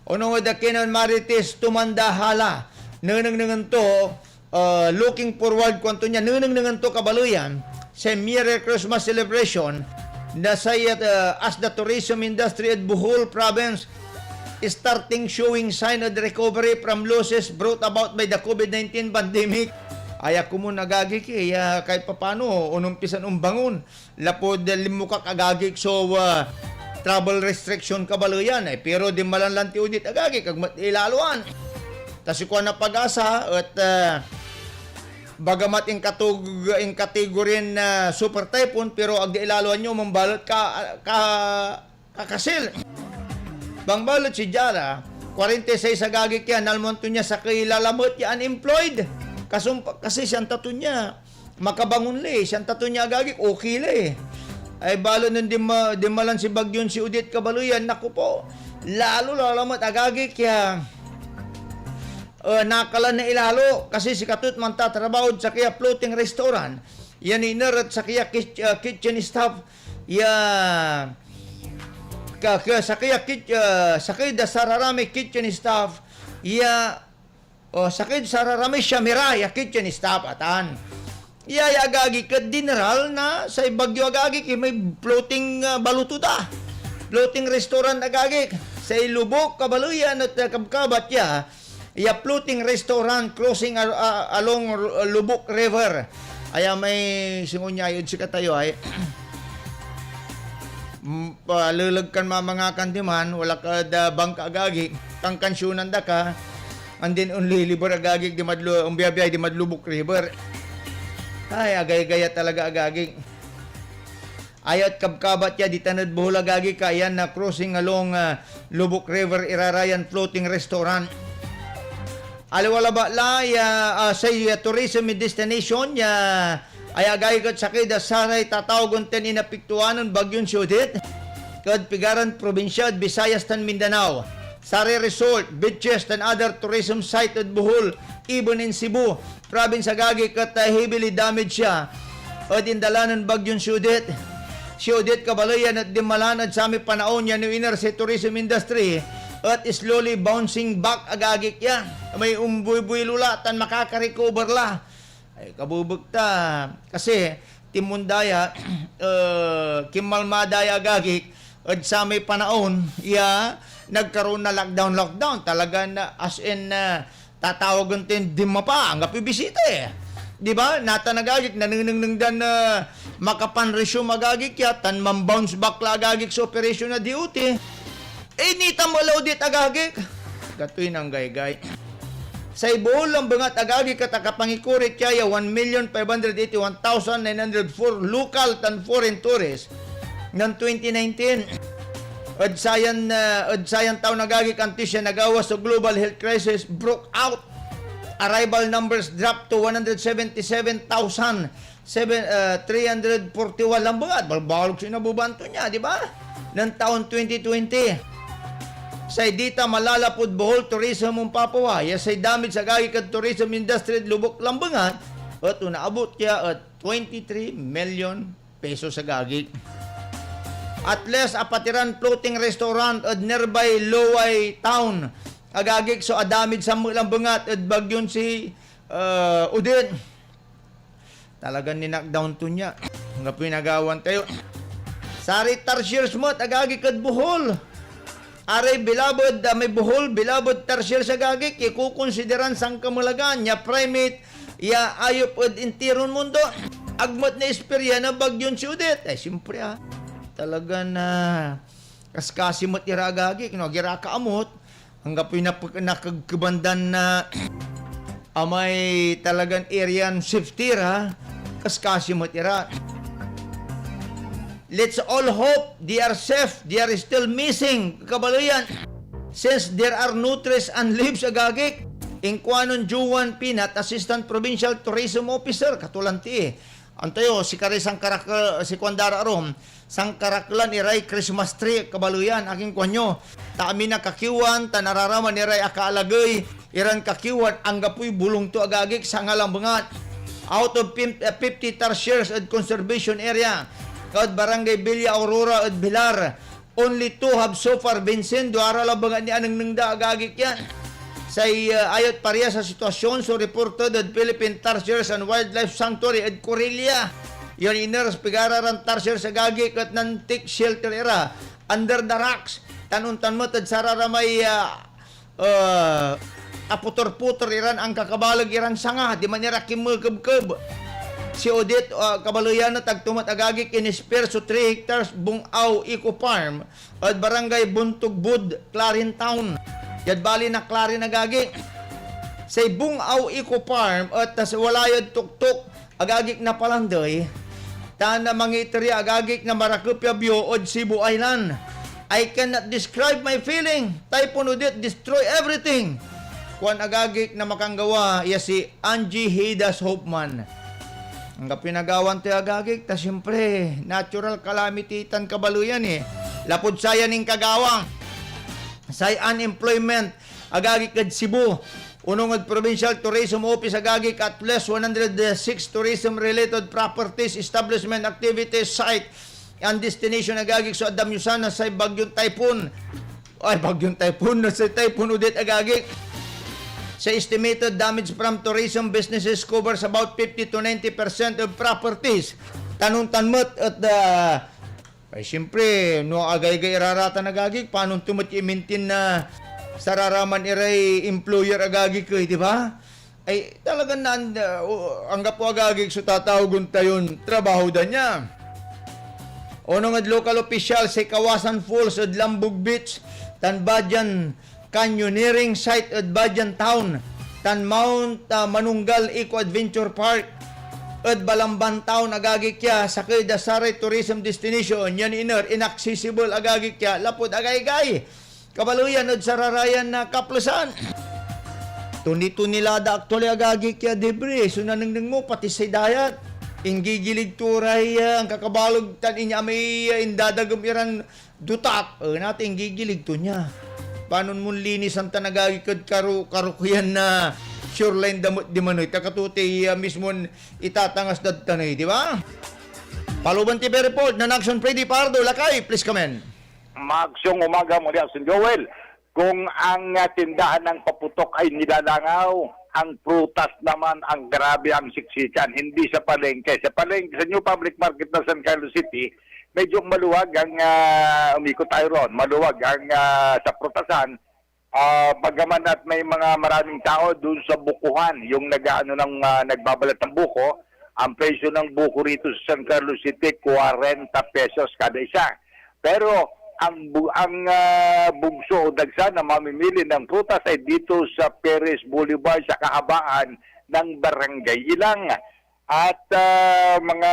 Onung ed akin nen Marites Tumanda Hala, nenengnengen to, ah, looking forward, kuanto nia, nenengnengen to, kabaleyan, say Merry Christmas celebration na say, ah, as the tourism industry ed Bohol Province starting showing sign of recovery from losses brought about by the COVID nineteen pandemic. Aya komun, agagik, ya kahit papano, onumpisan ombangon lapud linmukak, agagik, so, ah, travel restriction, kabaleyan. Eh, pero dinmalan lanti Odette, agagik, ag met ilaloan. Ta si kuan na PAGASA et, ah, bagamat inkatug-, inkatigorin, ah, super typhoon, pero ag da ilaloan ya ombalet ka-, ka-, kakasil. Bangbalet si Jara, kwarenta y seis, agagik, ya, nalmoan to nia sakey lalamet ya unemployed. Kasumpa-, kasi sianta to nia makabangon la, eh. Sianta to nia, agagik, okay la, eh. Ay, balet nen dinma-, dinmalan si Bagyon si Odette, kabaleyan, naku po, lalo lalamet, agagik, ya, eh, nakalan na ilalo, kasi sikato et mantatrabaho ed sakey a floating restaurant. ya niner ed sakey a kit-, ah, kitchen staff ya ka-, ka-, sakey a kit-, ah, sakey da sararamay kitchen staff ya, o, sakey da sararamay siamira ya kitchen staff, atan. Ya, ya agagik et dineral na say bagyo, agagik, imay floating, ah, baloto da. Floating restaurant, agagik. Say lubok, kabaleyan et, ah, kabkabat ya, ya floating restaurant crossing al-, a-, along R-, Lubok River. Aya may singo nia ed sikatayo ay, mm, paleleg kan mamangakan diman, wala kad, ah, bangka, agagik, kankansyonan da ka, and then onliliber, agagik, dimad Lu-, ombiabiay dimad Lubok River. Ay, agaygay ya talaga, agagik. Aya et kabkabat ya ditan ed Bohol, agagik, ayan na crossing along, ah, Lubok River, irarayan floating restaurant. Aliwa labat la ya, ah, say, ah, tourism destination ya, ay agagik et sakey da saray tatawagen tan inapektuan nen Bagyon Odette ed pigaran probinsia ed Visayas tan Mindanao. Saray resort, beaches, tan other tourism site ed Bohol, even in Cebu, province, agagik, et, ah, heavily damaged ya ed indala nen Bagyon Odette. Si Odette, kabaleyan et dinmalan ed samay panaon ya no iner say tourism industry et slowly bouncing back, agagik, ya. May ombuybuy lo la tan makaka-recover la. Ay, kabebekta. Kasi, tinmonda ya, eh, kinmalma da ya, agagik, ed samay panaon ya nagkaroon na lockdown, lockdown. Talaga na, as in, ah, tatawagen tin dinma pa, anggapoy bisita, eh. Di ba? Natan, agagik, nanenengneng dan, ah, makapan-resume, agagik, ya, tan man-bounce back la, agagik, so operation na D O T. Eh, nitan met la Odette, agagik. Gatoy nanggaygay. Say Bohol lambengat, agagik, et akapangikurit ya ya one million five hundred eighty-one thousand nine hundred four local tan foreign tourists nen twenty nineteen. Ed sayan, ah, ed sayan taon, agagik, antis ya nagawa so global health crisis broke out, arrival numbers dropped to one hundred seventy-seven thousand seven, ah, three hundred forty-one lambengat. Balbaleg so inabeban to nia, di ba? Nen taon twenty twenty. Say dita malalapud Bohol tourism ompapaway ya say damage, agagik, ed tourism industry ed lubok lambengat et onaabot ya et twenty-three million pesos, agagik. At least apat iran floating restaurant ed nearby Loay Town, agagik, so adamage san met lambengat ed bagyon si, ah, Odette. Talagan ni-knockdown to nia. Anggapoy nagawan tayo. Saray tarsiers met, agagik, ed Bohol. Aray bilabed, ah, may Bohol, bilabed tarsiers, agagik, ikukonsideran sankemelagan ya primate ya ayop ed intiron mundo. Agmet naisperya na bagyon si Odette. Ay, siyempre, ah. Talagan, ah, kaskasi met ira, agagik, no? Ag ira akaamot. Anggapoy napek-, nakegkeban dan, ah, amay talagan area na safety ra, kaskasi met ira. Let's all hope they are safe, they are still missing, kabaleyan. Since there are no trees and leaves, agagik, inkuanon Joan Pinat, Assistant Provincial Tourism Officer, katolanti. Antayo, sikaray sankarakel, si kuan da ra arum, sankarakelan iray Christmas tree, kabaleyan, akin kuanyo. Ta amin a kakiwan, ta nararaman iray akaalagey iran kakiwan, anggapoy bolong to, agagik, sanga lambengat. Out of fif-, eh, fifty tarsiers ed conservation area, ed Barangay Villa Aurora ed Bilar, only two have so far been seen. Duara labat ni anengneng da, agagik, yan. Say, uh, ayat parehas a sitwasyon so reported ed Philippine Tarsiers and Wildlife Sanctuary ed Corella. Yan iner so pigara ran tarsiers, agagik, et nan-take shelter ira under the rocks. Tan ontan met ed sararamay, uh, uh, aputer-puter iran ankakabaleg iran sanga, diman ira kinmekebkeb. Si Odette, uh, kabaleyan et agto met, agagik, inisper so three hectares Bung-aw Eco Farm ed Barangay Buntugbud, Clarin Town. Diad bali na Clarin, agagik. Say Bung-aw Eco Farm et, ah, wala yad tuktok, agagik, na Palandey, tan, ah, mangiiter ya, agagik, na marakep ya view ed Sibu Island. I cannot describe my feeling. Typhoon Odette destroy everything. Kuan, agagik, na makanggawa ya si Angie Hidas Hoffman. Anggapoy nagawan to ya, agagik, ta siyempre, natural calamity tan kabaleyan, eh. Lapud sayan inkagawa, say unemployment, agagik, ed Cebu, Onung ed Provincial Tourism Office, agagik, at least one hundred six tourism-related properties, establishment, activities, site, and destination, agagik, so adamyosan na say Bagyong Typhoon. Ay, Bagyong Typhoon, na say Typhoon Odette, agagik. Say estimated damage from tourism businesses covers about fifty to ninety percent of properties. Tan ontan met et, ah, ay, siyempre, no agaygay iraratan, agagik, panon to met ya i-maintain na sararaman iray employer, agagik, eh, di ba? Ay, talagan naan-, uh, anggapo, agagik, so tatawagen tayon trabaho da nia. Onung ed local official, say Kawasan Falls ed Lambug Beach, tan Badian Canyoneering site ed Badian Town, tan Mount, ah, Manunggal Eco Adventure Park ed Balamban Town, agagik ya, sakey da saray tourism destination yan iner inaccessible, agagik ya, lapud agaygay kabaleyan ed sararayan na kaplesan. Toni-toni la da actually, agagik ya, debris so nanengneng mo, pati say dayat. Inggigilig to ray, ah, ankakabaleg tan inyamay, ah, indadagem iran dutak, eh, natan inggigilig to nia. Panon mon linisan tan, agagik, ed karo-, karokeyan na shoreline da met diman, eh, ta kato tay, ah, mismon itatangas dad tan, eh, di ba? Paluban T V Report, nan Action Freddy Pardo, lakay, please come in. Maaksiyong umaga muli, Action Joel. Kung ang, ah, tindahan ng paputok ay nilalangaw, ang prutas naman ang grabe ang siksikan, hindi sa palengke. Sa palengke, sa New Public Market ng San Carlos City, medyo maluwag ang, ah, umikot tayo roon, maluwag ang, ah, sa prutasan. Ah, bagaman at may mga maraming tao doon sa bukuhan, yung nag-aano ng, ah, nagbabalat ng buko, ang presyo ng buko rito sa San Carlos City, kwarenta pesos kada isa. Pero ang bu-, ang, ah, bugso o dagsa na mamimili ng prutas ay dito sa Perez Boulevard sa kahabaan ng Barangay Ilang. At, ah, mga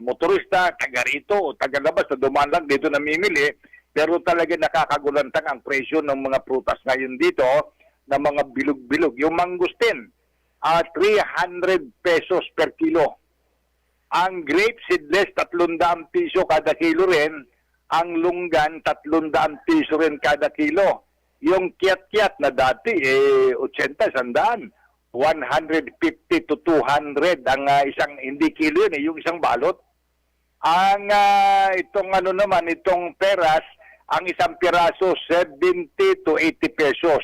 motorista, taga rito o taga labas na dumaan lang dito namimili, pero talaga nakakagulantang ang presyo ng mga prutas ngayon dito na mga bilog-bilog. Yung mangustin, ah, three hundred pesos per kilo. Ang grape seedless, tatlong daan piso kada kilo rin. Ang lunggan, tatlong daan piso rin kada kilo. Yung kiat-kiat na dati, eh, otsenta, sandaan. One hundred fifty to two hundred ang, ah, isang, hindi kilo yun, eh, yung isang balot. Ang, ah, itong ano naman, itong peras, ang isang piraso, seventy to eighty pesos.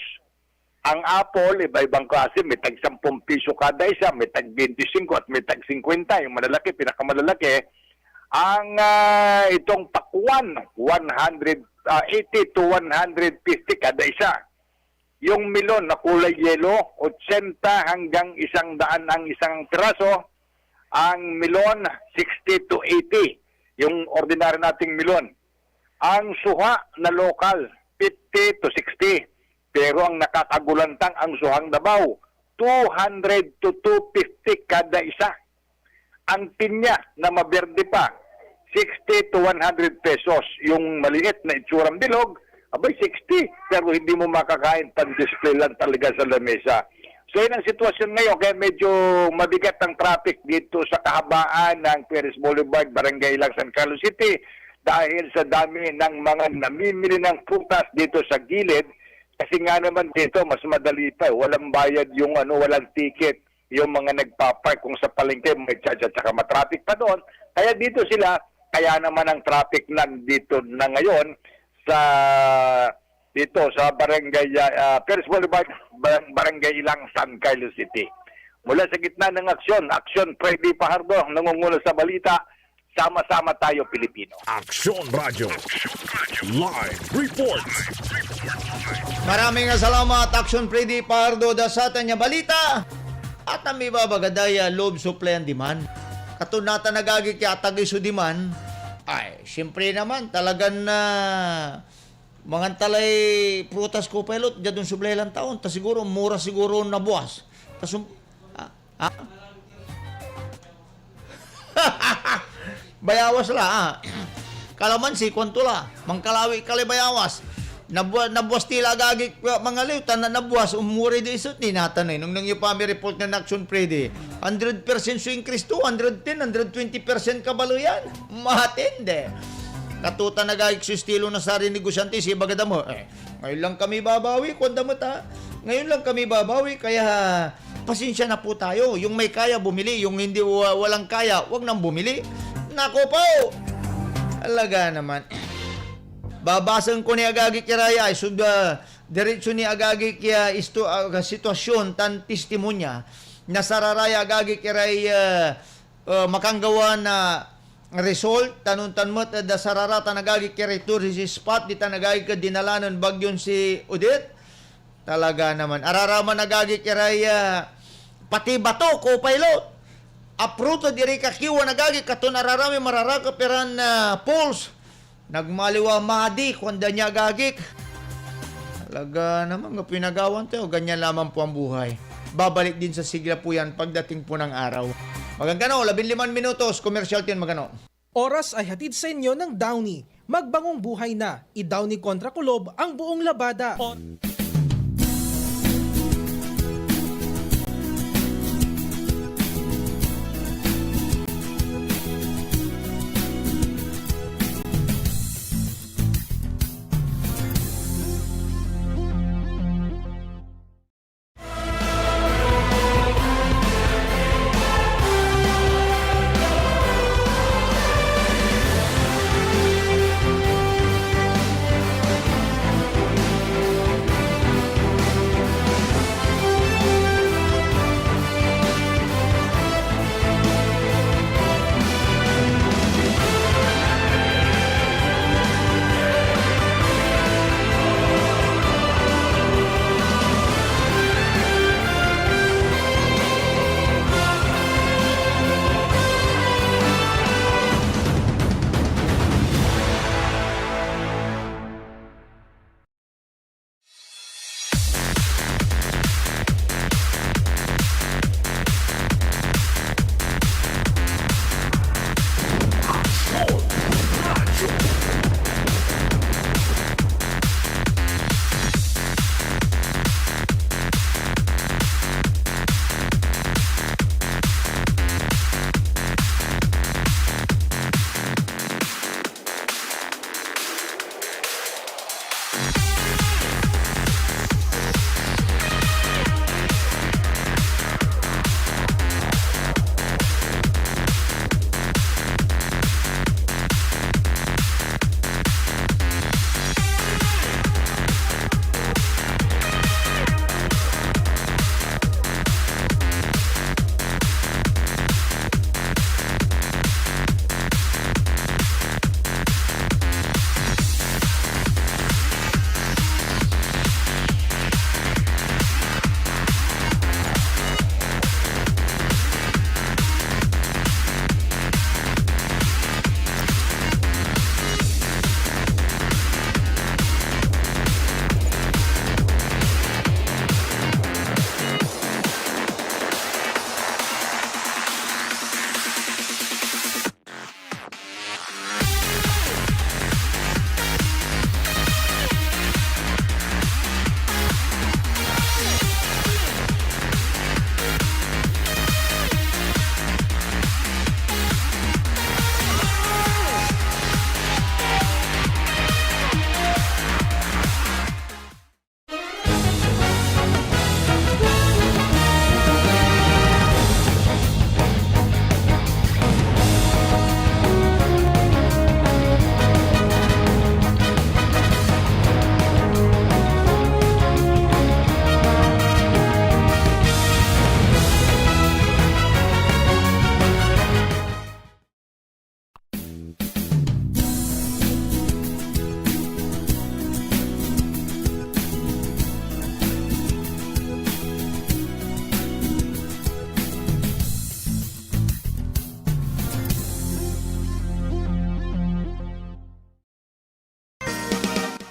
Ang apple, iba-ibang klase, may tag sampung piso kada isa, may tag bente singko at may tag singkwenta, yung malalaki, pinakamalalaki. Ang, ah, itong pakwan, one hundred, ah, eighty to one hundred fifty kada isa. Yung melon na kulay yelo, otsenta hanggang isang daan ang isang piraso. Ang melon, sixty to eighty, yung ordinary nating melon. Ang suha na lokal, fifty to sixty. Pero ang nakakagulantang ang suhang Davao, two hundred to two fifty kada isa. Ang pinya na maberde pa, sixty to one hundred pesos. Yung maliit na itsurang bilog, abay, sixty. Pero hindi mo makakain, pang-display lang talaga sa lamesa. So, yun ang sitwasyon ngayon. Kaya medyo mabigat ang traffic dito sa kahabaan ng Perez Boulevard, Barangay Ilang, San Carlos City, dahil sa dami ng mga namimili ng prutas dito sa gilid. Kasi nga naman dito, mas madali pa, eh. Walang bayad yung ano, walang ticket yung mga nagpa-park. Kung sa palengke, may charge at saka matraffic pa doon. Kaya dito sila, kaya naman ang traffic nandito na ngayon sa, dito sa Barangay, ah, ah, Perez Boulevard, Barang-, Barangay Ilang, San Carlos City. Mula sa gitna ng aksyon, Action Freddy Fajardo, nangunguna sa balita, sama-sama tayo, Pilipino. Action Radio. Live report. Maraming salamat, Action Freddy Fajardo, da satan ya balita. At ang ibabaga da ya loob supply and demand. Kato natan, agagik ya, atagey so demand. Ay, siyempre naman, talagan, ah, mangan ta lay prutas ko, Pilot, diad onsublay lan taon. Ta siguro, mura siguro nabuas. Ta sum-, ah, ah? Bayawas la, ah. Kalamansi, kuanto la, mankalawi ka lay bayawas. Nabua-, nabuas ti la, agagik, ah, mangaliw, ta na-, nabuas, umuray di isut ni natan, eh. Nung nung yung pami report na Action Freddy, hundred percent so increase to, hundred ten, hundred twenty percent kabaleyan. Matindi. Katutan, agagik, so estilo na saray negosyante, sibaga da mo, eh, ngayon lang kami babawi, kuan da met, ah. Ngayon lang kami babawi, kaya pasensya na po tayo. Yung may kaya, bumili. Yung hindi, wa-, walang kaya, wag nang bumili. Nako po! Talaga naman. Babasaen ko ni agagik iray, ay, sud, ah, diretso ni agagik ya isto-, ah, sitwasyon tan testimonya na sarara ya agagik iray, ah, ah, makanggawa na result, tan ontan met ed sarara tan agagik iray tourist spot ditan agagik ed dinala nen Bagyon si Odette. Talaga naman. Araraman agagik iray, ah, pati bato, co-pilot. Apruto diri kakiwan agagik katon araramay mararakep iran, ah, pools. Nagmaliw a madi, kuanda nia agagik. Talaga naman, no pinagawan tayo, ganyan lamang po ang buhay. Babalik din sa sigla po yan pagdating po ng araw. Maganda, no? Labinliman minutos, commercial tin magano. Oras ay hatid sa inyo ng Downy. Magbangong buhay na. I-Downy kontra kulob ang buong labada.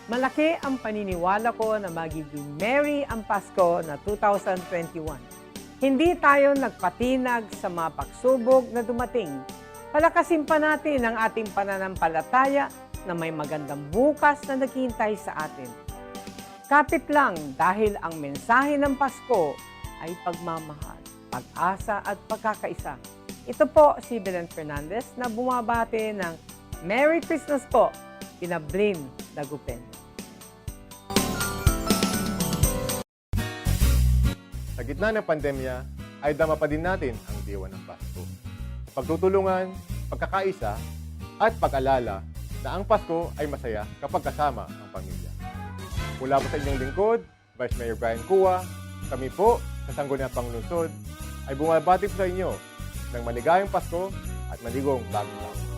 Malaki ang paniniwala ko na magiging merry ang Pasko na two thousand twenty-one. Hindi tayo nagpatinag sa mga pagsubok na dumating. Palakasin pa natin ang ating pananampalataya na may magandang bukas na naghihintay sa atin. Kapit lang, dahil ang mensahe ng Pasko ay pagmamahal, pag-asa at pagkakaisa. Ito po si Belen Fernandez na bumabati ng Merry Christmas po, kina Blin Dagupen. Gitna ng pandemya, ay dama pa din natin ang diwa ng Pasko. Sa pagtutulungan, pagkakaisa, at pag-alala na ang Pasko ay masaya kapag kasama ang pamilya. Mula po sa inyong lingkod, Vice Mayor Brian Cua, kami po sa Sangguniang Panlungsod ay bumabati po sa inyo ng maligayang Pasko at maligong bagong taon.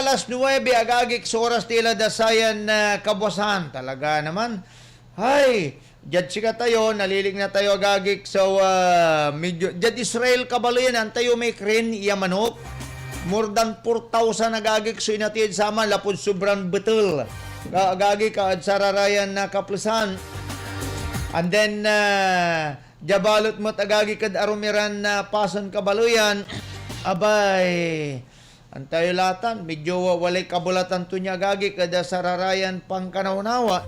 Alas nuebe, agagik, so oras ti la da sayan, ah, kabwasan. Talaga naman. Hay, diad sikatayo, nalilikna tayo, agagik, so, ah, medyo, diad Israel, kabaleyan, antayo may crane ya manok. More than four thousand, agagik, so inatid saman lapud sobran betel. Ka-, agagik, ah, ed sararayan na kaplesan. And then, ah, dia balet met, agagik, ed arum iran, ah, pasen, kabaleyan. Abay, antayo latan, medyo wa-, walay kabelatan to nia, agagik, ed sararayan pankanawnawa.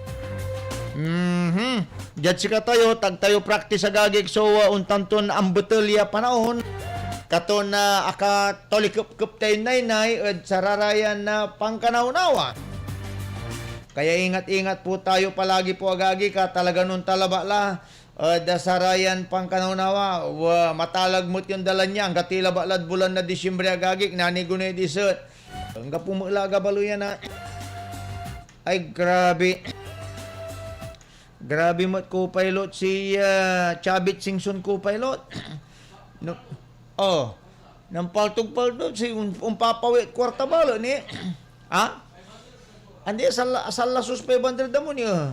Mhm. Diad sikatayo, tagtayo practice, agagik, so, ah, ontan ton ambetel ya panaon, katon, ah, akatolikepkep tayon naynay ed sararayan na pankanawnawa. Kaya ingat-ingat po tayo palagi po, agagik, a talaga non talaba la, ed sarayan pankanawnawa, wa-, matalag met yon dalan nia, anggapo labat lad bulan na Disiembre, agagik, nanigo na diset. Anggapo met la, kabaleyan, a. Ay, grabe. Grabe met, co-pilot, si, ah, Chavit Singson, co-pilot. No, oh, nampaltog-paltog, si, um, ompapawit kuarta balet ni. Ha? Andi, asal la, asal la sos five hundred da mo ni, eh.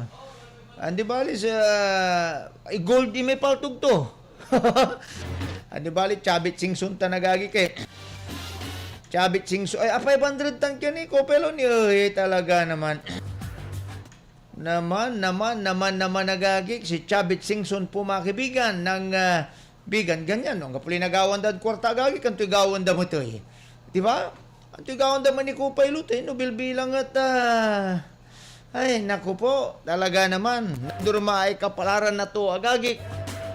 Andi bali sa, eh, gold imay paltog to. Andi bali, Chavit Singson tan, agagik, eh. Chavit Singson, ay, ah, five hundred tan kani, co-pilot ni, eh, talaga naman. Naman, naman, naman, naman, agagik, si Chavit Singson po, mga kaibigan, ng, ah, Bigan, ganyan, no? Anggapo lay nagawan dad kuarta, agagik, antoy gawan da met ey? Di ba? Antoy gawan da met ni co-pilot ey, no bilbilang et, ah, ay, naku po, talaga naman. Durmaay kapalaran na to, agagik.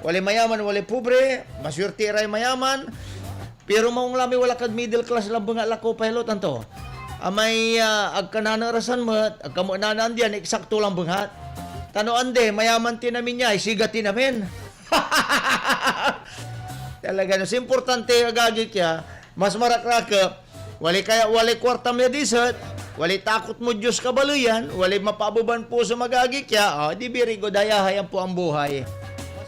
Walay mayaman, walay pobre, maswerte iray mayaman. Pero maong la may wala kad middle class labat la, co-pilot, anto? Amay, ah, ag ka nanarasan met, ag ka met nanaandian, eksakto labat. Ta no andi, mayaman ti namin ya, isiga ti namin. Talaga, no, so importante, agagik ya, mas marakrakep, walay kaya, walay kuartam ya diset, walay takot mod Dios, kabaleyan, walay mapaabeban pusom, agagik ya, o, di very good, hayahayan po ang buhay.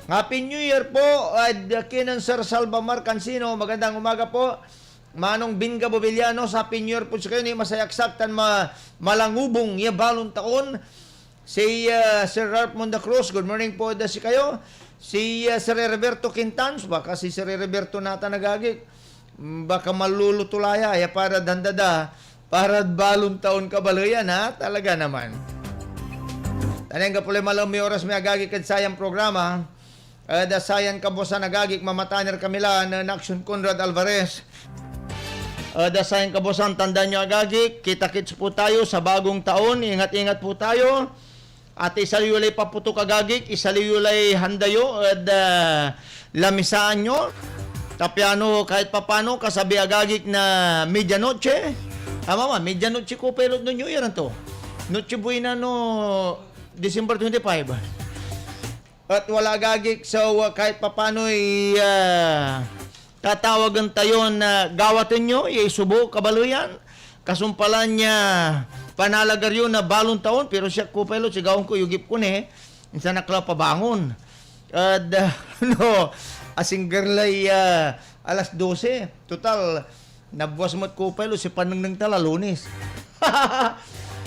Happy New Year po, ed kinen Sir Salvamar Cansino, magandang umaga po. Manong Binga Bobiliano, Happy New Year po sikayo, ni masayaksak tan ma-, malangubong ya balon taon. Si, ah, Sir Ralph Mondacruz, good morning po da sikayo. Si, ah, Sir Heriberto Quintans, baka si Sir Heriberto natan, agagik. Mm, baka maluluto la ya, ya para dandada, para balon taon, kabaleyan, ha? Talaga naman. Tan anggapo lay malam ya oras mi, agagik, ed sayan programa. Ed sayan kabwasan, agagik, mamataner kami la nen Action Conrad Alvarez. Ed sayan kabwasan, tandaan yo, agagik, kita-kits po tayo sa bagong taon. Ingat-ingat po tayo. At isaliw yo lay paputok, agagik, isaliw yo lay handa yo ed, ah, lamisaan yo. Ta piano, kahit papano, kasabi, agagik, na medianoche. Tama ba? Medianoche, co-pilot, no New Year, anto? Noche Buena, no December twenty-five. Et wala, agagik, so, ah, kahit papanoy, ah, tatawagen tayon, ah, gawaten yo ya isubo, kabaleyan. Kasumpalan ya panalagar yo na balon taon, pero siak, co-pilot, si gawaen ko, yugip ko ni, insan ak la pabangon. Ed, ah, no, asingger lay, ah, alas dose. Total, nabuas met, co-pilot, si panengneng ta la Lunes.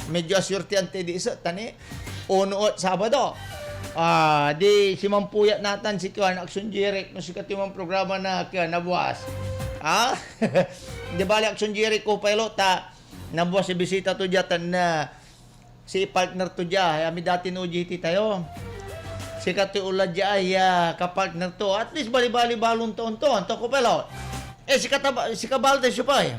Medyo aswertian ti di iset, ta ni, uno et Sabado. Ah, di simampuyat natan si kuan, Action Jeric, no sikato man programa na kuan, nabuas. Ah? Di bali, Action Jeric, co-pilot, ta nabuas ya bisita to dia, tan, ah, si partner to dia, ya may datin O J T tayo. Sikato la dia, ya kapartner to. At least, bali-bali, balon taon to. Anto, co-pilot? Eh, sikata ba, sikabal tayo, siopay?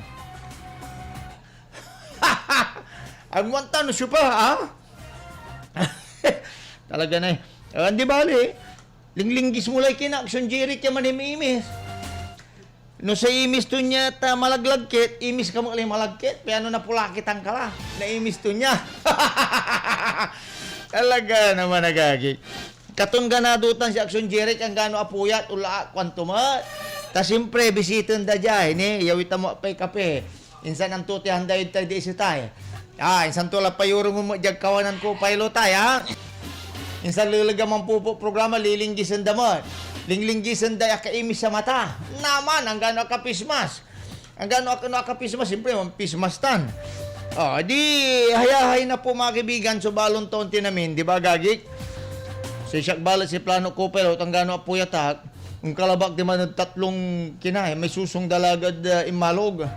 Agmo antan no siopa, ha? Talaga na eh. Ah, di bali, linglinggis mo lay kinen Action Jeric ya manimimis. No say imis to nia ta malaglagkit, imis ka met lay malagkit, piano napulakitan ka la, naimis to nia. Talaga naman, agagik. Katon ganado tan si Action Jeric, anggano apuyat, ula, kuanto met. Ta siyempre, bisiten da dia, ini, yawit amo pay kape. Insan anto ti handa yod tay di isetay. Ah, insan to la payorong mo diag kawanan, co-pilot, ay, ha? Insan leleg a manpupo programa, lilinggisen da met. Linglinggisen da ya kaimis a mata. Naman, anggano akapismas. Anggano ak-, no akapismas, siyempre, manpismas tan. Oh, di hayahay na po, mga kaibigan, so balon taon ti amin, di ba, agagik? Si siak balet si plano ko, pero tanggano apoy atak, onkalabak diman ed tatlong kinay, may susong dalagad, ah, inmalog.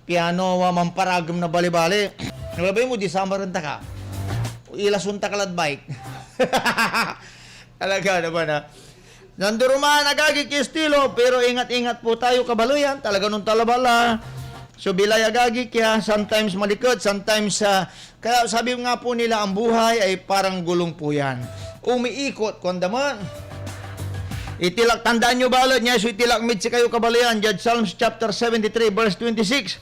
Piano, ah, mamparagem na balibali. Labay mo, di samaren ta ka. Ilason ta ka lad bike. Talaga naman, ah. Nanduruman, agagik ya estilo, pero ingat-ingat po tayo, kabaleyan. Talaga nung talabala. So, bilay, agagik ya, sometimes maliket, sometimes, ah, kaya sabi nga po nila, ang buhay ay parang gulong po yan. Umiikot, kuanda man. Itilak, tandaan nyo balet niya, so itilak mid sikayo, kabaleyan, diad Psalms chapter seventy-three, verse twenty-six.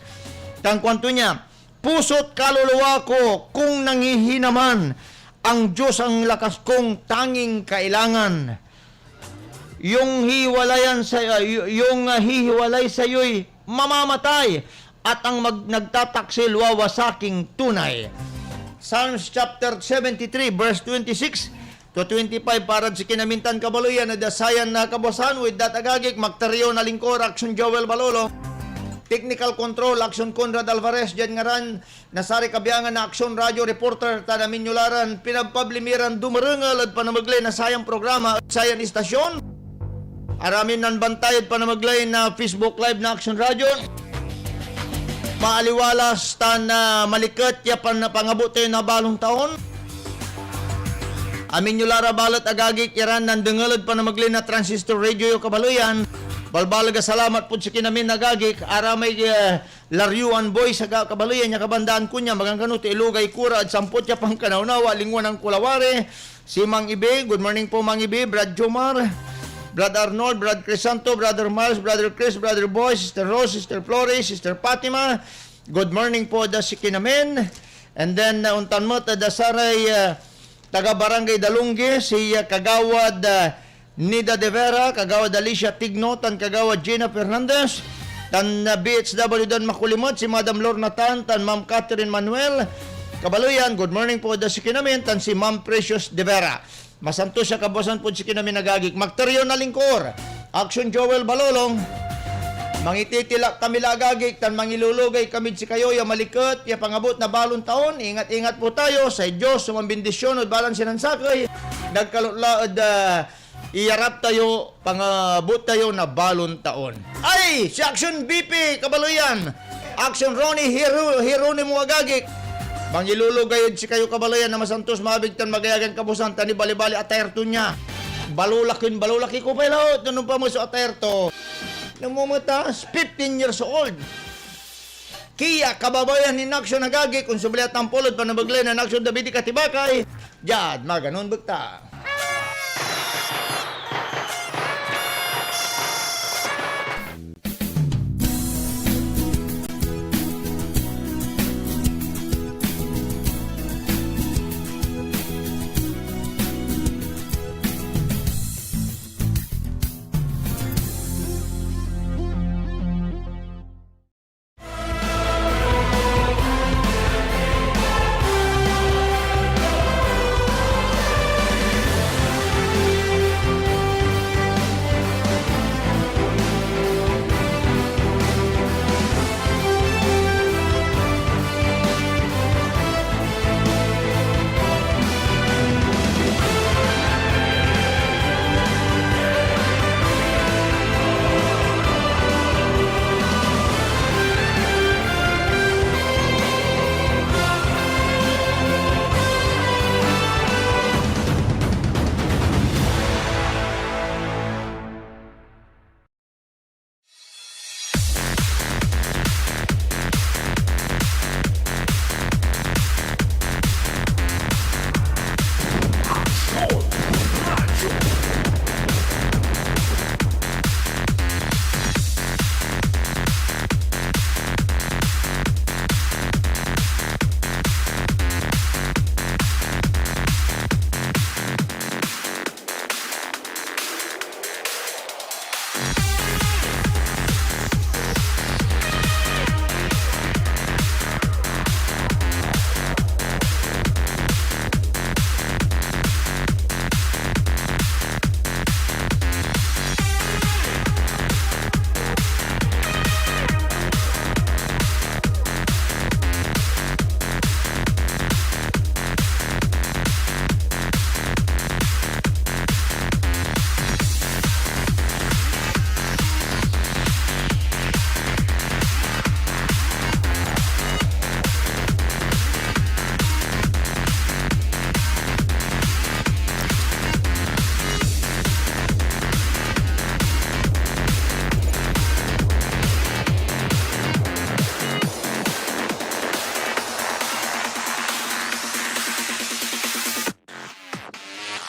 Tan kuanto niya, "Puso't kaluluwa ko, kung nangihinaman, ang Diyos ang lakas kong tanging kailangan." Yung hiwalayan sa, ah, y-, yung, ah, hihiwalay sayoy mamamatay, at ang mag-, nagtataksil wawasaking tunay. Psalms chapter seventy-three, verse twenty-six to twenty-five, parad sikinamin tan kabaleyan ed sayan na kabuasan. With that, agagik, magtariw na lingkor, Action Joel Balolo. Technical control, Action Conrad Alvarez, diad ngaran na saray kabiangan na Action Radio reporter, tan amin yo la ran pinabpabli mi ran dumerengel ed panamegley na sayan programa, ed sayan istasyon. Aramin nanbantay ed panamegley na Facebook Live na Action Radio, maaliwalas tan, ah, maliket ya pan-, pangabot tayo na balon taon. Amin yo la ra balet, agagik, iran nandengel ed panamegley na transistor radio yo, kabaleyan. Balbaleg a salamat pod sikinamin, agagik, aramay, ah, Laryuan Boys, aga, kabaleyan ya kabandaan ko nia, maganggano ti ilugay ko ra ed sampot ya pankanawnawa, lingwanan ko lawari, si Mang Ibi. Good morning po, Mang Ibi, Brad Jomar, Brad Arnold, Brad Crisanto, Brother Miles, Brother Chris, Brother Boy, Sister Rose, Sister Flores, Sister Fatima. Good morning po, da sikinamin. And then, uh, ontan met, uh, da saray, uh, taga Barangay Dalungge, si, uh, Kagawad, uh, Nida De Vera, Kagawad Alicia Tigno, tan Kagawad Gina Fernandez, tan, uh, B H W dan makuli met, si Madam Lorna Tan, tan Ma'am Catherine Manuel. Kabaleyan, good morning po, da sikinamin, tan si Ma'am Precious De Vera. Masantos ya kabuasan pod sikinamin, agagik. Magtariw na lingkor, Action Joel Balolong. Mangititilak kami la, agagik, tan mangilulugay kamid sikayo ya maliket ya pangabot na balon taon. Ingat-ingat po tayo. Say Dios so mambindisyon ed balang sinansakey. Nagkalot la ed, ah, iyarap tayo, pangabot tayo na balon taon. Ay, si Action B P, kabaleyan. Action Ronnie Hero-, Heronimo, agagik. Mangilulugay ed sikayo, kabaleyan, na masantos, maabig, tan magayagan kabuasan, tan ibalibali attire to nia. Balolaken, balolaki ko pay laut, no, no pa mo so attire to. Namumeta, fifteen years old. Kia, kababayan nin Action, agagik, kung subliat tampol ed panamegley nen Action David Ikatibakay, diad Maganon, Bekta.